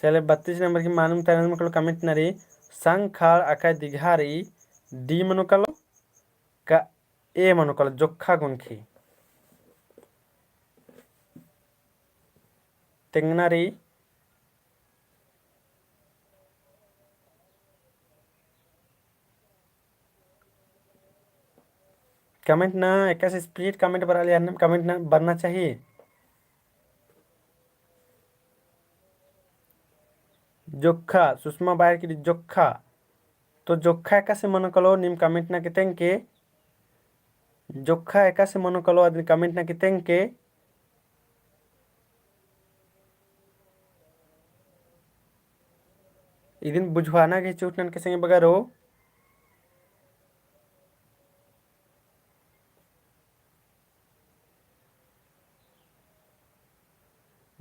चले, बत्तीस नंबर की मानिम उतारेंद्र मन कलो comment नरी, संग खड़ अकय दिघा रई, D मनो कलो का A मनो कलो, जोखा गुनखी। तेंगना रई। Comment ना एकासे speed comment बरआ लगे, अन्नेम comment ना बरना चाहिए। जोखा, सुषमा बायर की जोखा। तो जोखा एकासे मनो कलो नीम comment ना की तेंगके। जोखा एकासे मनो कलो अदिन comment ना की तेंगके। इदिन बुझवाना गे चूटनन के संगे बगरो।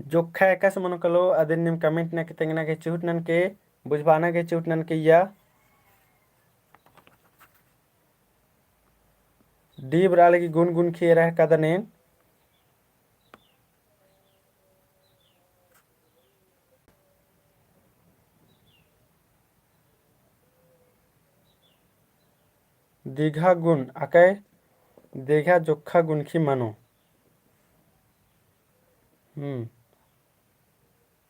जोखा एकासे मनो कलो अदिन नीम comment ना की तेंगना गे चूटनन के, बुझवाना गे चूटनन के या। D बरआ लगी गुन गुनखी एरा कादन एन। दिघा गुन अकय दिघा जोखा गुनखी मनो। हम्म।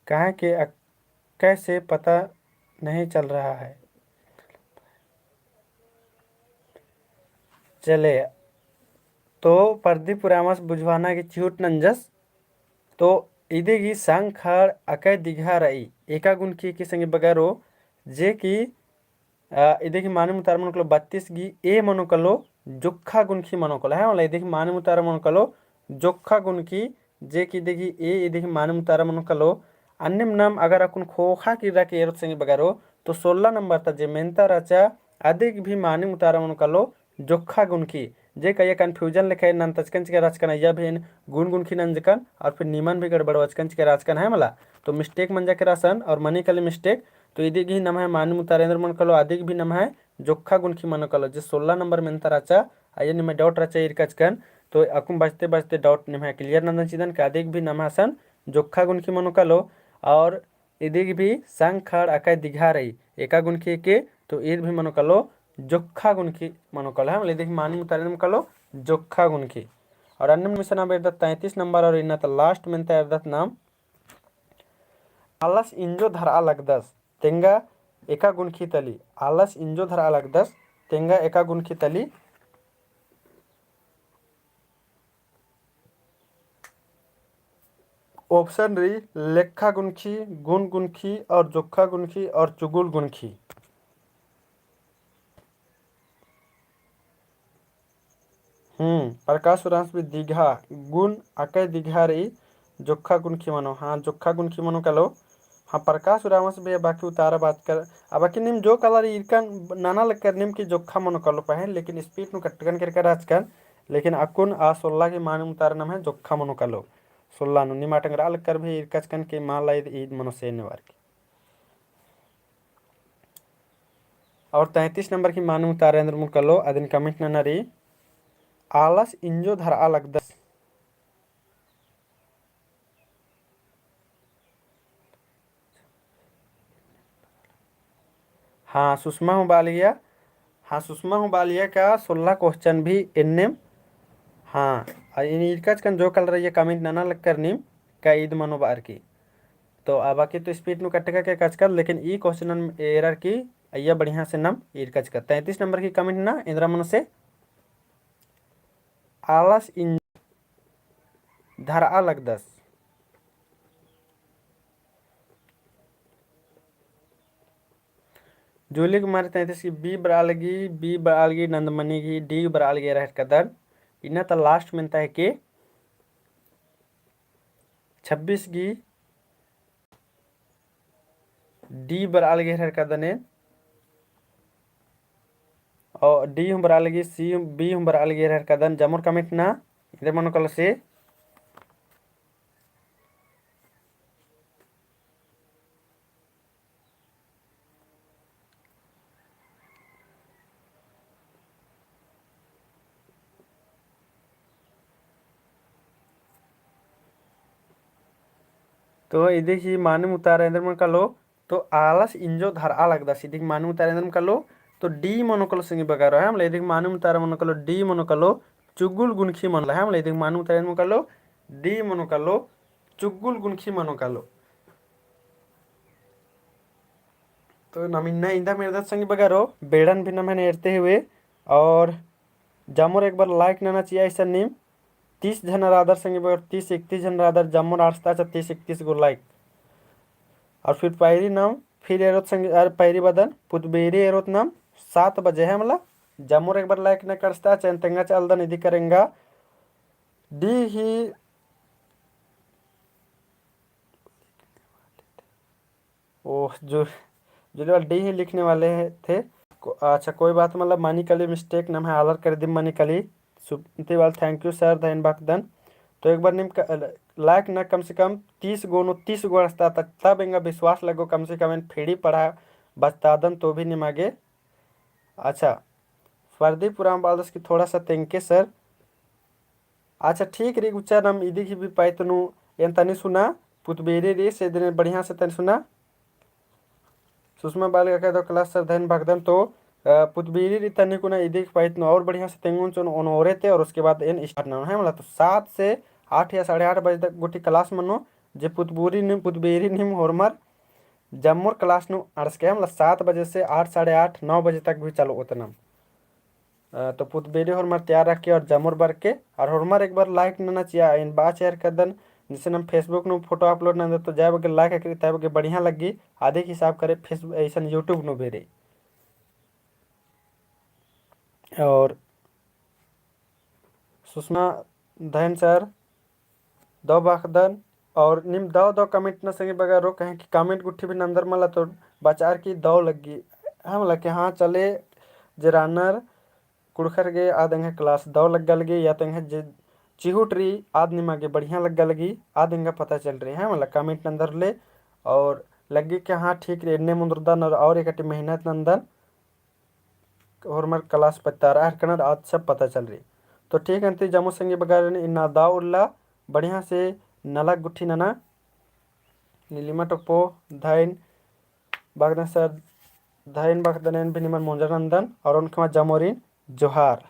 कहाँ के अकय से पता नहीं चल रहा है। चले, तो प्रदीप उराँवस बुझवाना गे चिहुट नंजस। तो इदे गही संग खड़ अकय दिघा रई, एका गुनखी के संगे बगरो, जे कि आ, इदे गही मानिम उतारा मनो कलो बत्तीस गही A मनो कलो, जोखा गुनखी मनो कलो। है मला, इदे गही मानिम उतारा मनो कलो, जोखा गुनखी, जे कि इदे गही A, इदे गही मानिम उतारा मनो कलो। अन्नेम नाम अगर अक्कुन ख़ोख़ा किर्रा के एरोत संगी बगरो, तो सोलह नंबर ता जे मेन्ता रहचा, अदि गही भी मानिम उतारा मनो कलो, जोखा गुनखी। जे का अइय्या confusion लेखा एन नंजकन चिके रहचकन, अइय्या भी एन गुन गुनखी नंजकन और फिर निमन भी गड़बड़वाचकन चिके रहचकन है मला। तो mistake मंजा केरा असन और मनी कली mistake। तो इदि गही नम्है मानिम उतारा एन्देर मनो कलो, अदि गही भी नम्है जोखा गुनखी मनो कलो। जे सोलह नंबर मेन्ता रहचा, अइय्या निम्है doubt रहचा ईरकाचकन। तो अक्कुन बचते बचते doubt निम्है clear नंदन चिदन का अदि गही भी नम्है असन जोखा गुनखी मनो कलो। और इदि गही भी संग खड़ अकय दिघा रई, एका गुनखी के, तो ईद भी मनो कलो, जोखा गुनखी मनो कलो, है मला, इदि गही मानिम उतारा एन्देर मनो कलो, जोखा गुनखी। और अन्नेम मिसन अब एरदत तैंतीस नंबर और इन्ना ता last मेन्ता एरदत नाम, आलस इंजो धरआ लगदस, तेंगा एका गुनखी तली, आलस इंजो धरआ लगदस, तेंगा एका गुनखी तली। Option रई लेखा गुनखी, गुन गुनखी और जोखा गुनखी और चुगुल गुनखी। हम्म, प्रकाश उराँवस भी दिघा, गुन अकय दिघा रई, जोखा गुनखी मनो। हाँ, जोखा गुनखी मनो कलो। हाँ, प्रकाश उराँवस भी बाकी उतारा बाचकर, अब बाकी नीम जो कलर ईरकन नना लगकर नीम कि जोखा मनो कलो पहें, लेकिन speed नू कटकन केरकर रहचकन, लेकिन अक्कुन आ सोलह गही मानिम उतारा नम्है जोखा मनो कलो। सोलह नू नीम आटंगरा लगकर भी ईरकाचकन कि मला ईद, ईद मनो से नेवार की। और तैंतीस नंबर गही मानिम उतारा एन्देर मनो कलो, अदिन comment नना रई, आलस इंजो धरआ लगदस। हाँ, सुषमा हूँ बालिया। हाँ, सुषमा हूँ बालिया का सोलह question भी एन्नेम। हाँ, आ इन ईरकाचकन जो कलर अइय्या comment नना लगकर नीम का ईद मनो बअर की। तो आ बाकी तो speed नू कटका केरकाचकत, लेकिन ई question एरर की अइय्या बढ़िया से नाम ईरकाचकत। तैंतीस नंबर गही comment ना एन्देर मनो से आलस इंजो धरआ लगदस। जूली कुमारी तैंतीस की B बरआ लगी, B बरआ लगी, नंदमनी की D बरआ लगी रहर कदन। इन्ना ता last मेन्ता हेके छब्बीस की D बरआ लगी रहर कदन एन। और D हूँ बरआ लगी, C, B हूँ बरआ लगी रहर कदन। जमोर comment ना, इदे मनो कलो से। तो इदी ही मानिम उतारा एन्देर मनो कलो, तो आलस इंजो धरआ लगदस। इदी ही मानिम उतारा एन्देर मनो कलो, तो D मनो कलो संगी बगारो, है मला। इदी ही मानिम उतारा मनो कलो, D मनो कलो, चुगुल गुनखी मनो कलो, है मला। इदी ही मानिम उतारा एन्देर मनो कलो, D मनो कलो, चुगुल गुनखी मनो कलो। तो नम इन्ना इन्दा मेरदत संगी बगारो, बेड़न भी नम्है एरते हुए, और जमोर एक बार like नना चिआ इसन नीम, तीस झन रअदर संगी बगारो, तीस इकतीस झन रअदर, जमोर आड़स्ता चा तीस इकतीस गो like। और फिर पैरी नम, फिर एरोत संगी, अरे पैरी बअदन, पुतबेरी एरोत नम सात बजे, है मला। जमोर एक बार like नना आड़स्ता चा, एन तेंगा चालदन इदी करेंगा। D ही ओह, जो, जो लेवल D ही लिखने वाले हैं, थे। को-, अच्छा, कोई बात, मतलब, मानी कली mistake नम्है आलर कर दिम मानी कली। सुनते वाल, thank you sir, धैन बअदन। तो एक बार नीम क-, like ना कम से कम तीस गो नू, तीस गो रस्ता तक, तब एंगा विश्वास लगो कम से कम एन फिड़ी पढ़ा बचतादन तो भी निमागे। अच्छा, प्रदीप उराँव बअदस कि थोड़ा सा तेंगके sir। अच्छा, ठीक रई गुच्चा, नम इदी ही भी पाइत नू एन तनी सुना, पुतबेरी रई से दिन बढ़िया से तनी सुना। सुषमा बाल का कह दो class sir धैन बअदन तो, अ, पुतबेरी रई तनी कुना इदी ही पाइत नू और बढ़िया से तेंगोन चोन ओन ओरे ते, और उसके बाद एन start नना है मला। तो सात से आठ या साढ़े आठ बजे तक गुट्ठी class मनो, जे पुतबेरी नीम, पुतबेरी नीम होरमर जम्मोर class नू अंड़सके है मला, सात बजे से आठ, साढ़े आठ, नौ बजे तक भी चलो ओतनम। अ, तो पुतबेरी होरमर तैयार रअके और जमोर बरके, और होरमर एक बार like नना चिआ, एन बाचर कदन, जैसे नम Facebook नू photo upload नंदत तो जाय बग्गे like अकरी, तय बग्गे बढ़िया लग्गी, आदि हिसाब करे Facebook, ऐसन YouTube नू बेरे। और सुषमा धैन sir, दव बअदन, और नीम दव दव comment ना संगी बगारो, कहे कि comment गुट्ठी भी नंदर मला तो बचार की दव लग्गी। है मला कि हाँ चले, जे रअनर कुँड़ुख़र गे आद एंग्है class दव लग्गा लगी, या तो एंग्है जे चिहुट रई आद निमागे बढ़िया लग्गा लगी, आद एंगा पता चल रई, है मला comment नंदर ले, और लग्गी कि हाँ ठीक रई, एन्ने मुन्दरदन और, और एकटी मेहनत नंदन। होरमर class पत्तारा हरकनर आद सब पता चल रई। तो ठीक अन्ती जम्मो संगी बगारन इन्ना दव उल्ला बढ़िया से नलख गुट्ठी नना। नीलिमा टोप्पो धैन बअदन sir, धैन बअदन, एन भी निमन मोंजर नंदन और ओनखमा जमोरिन जोहार।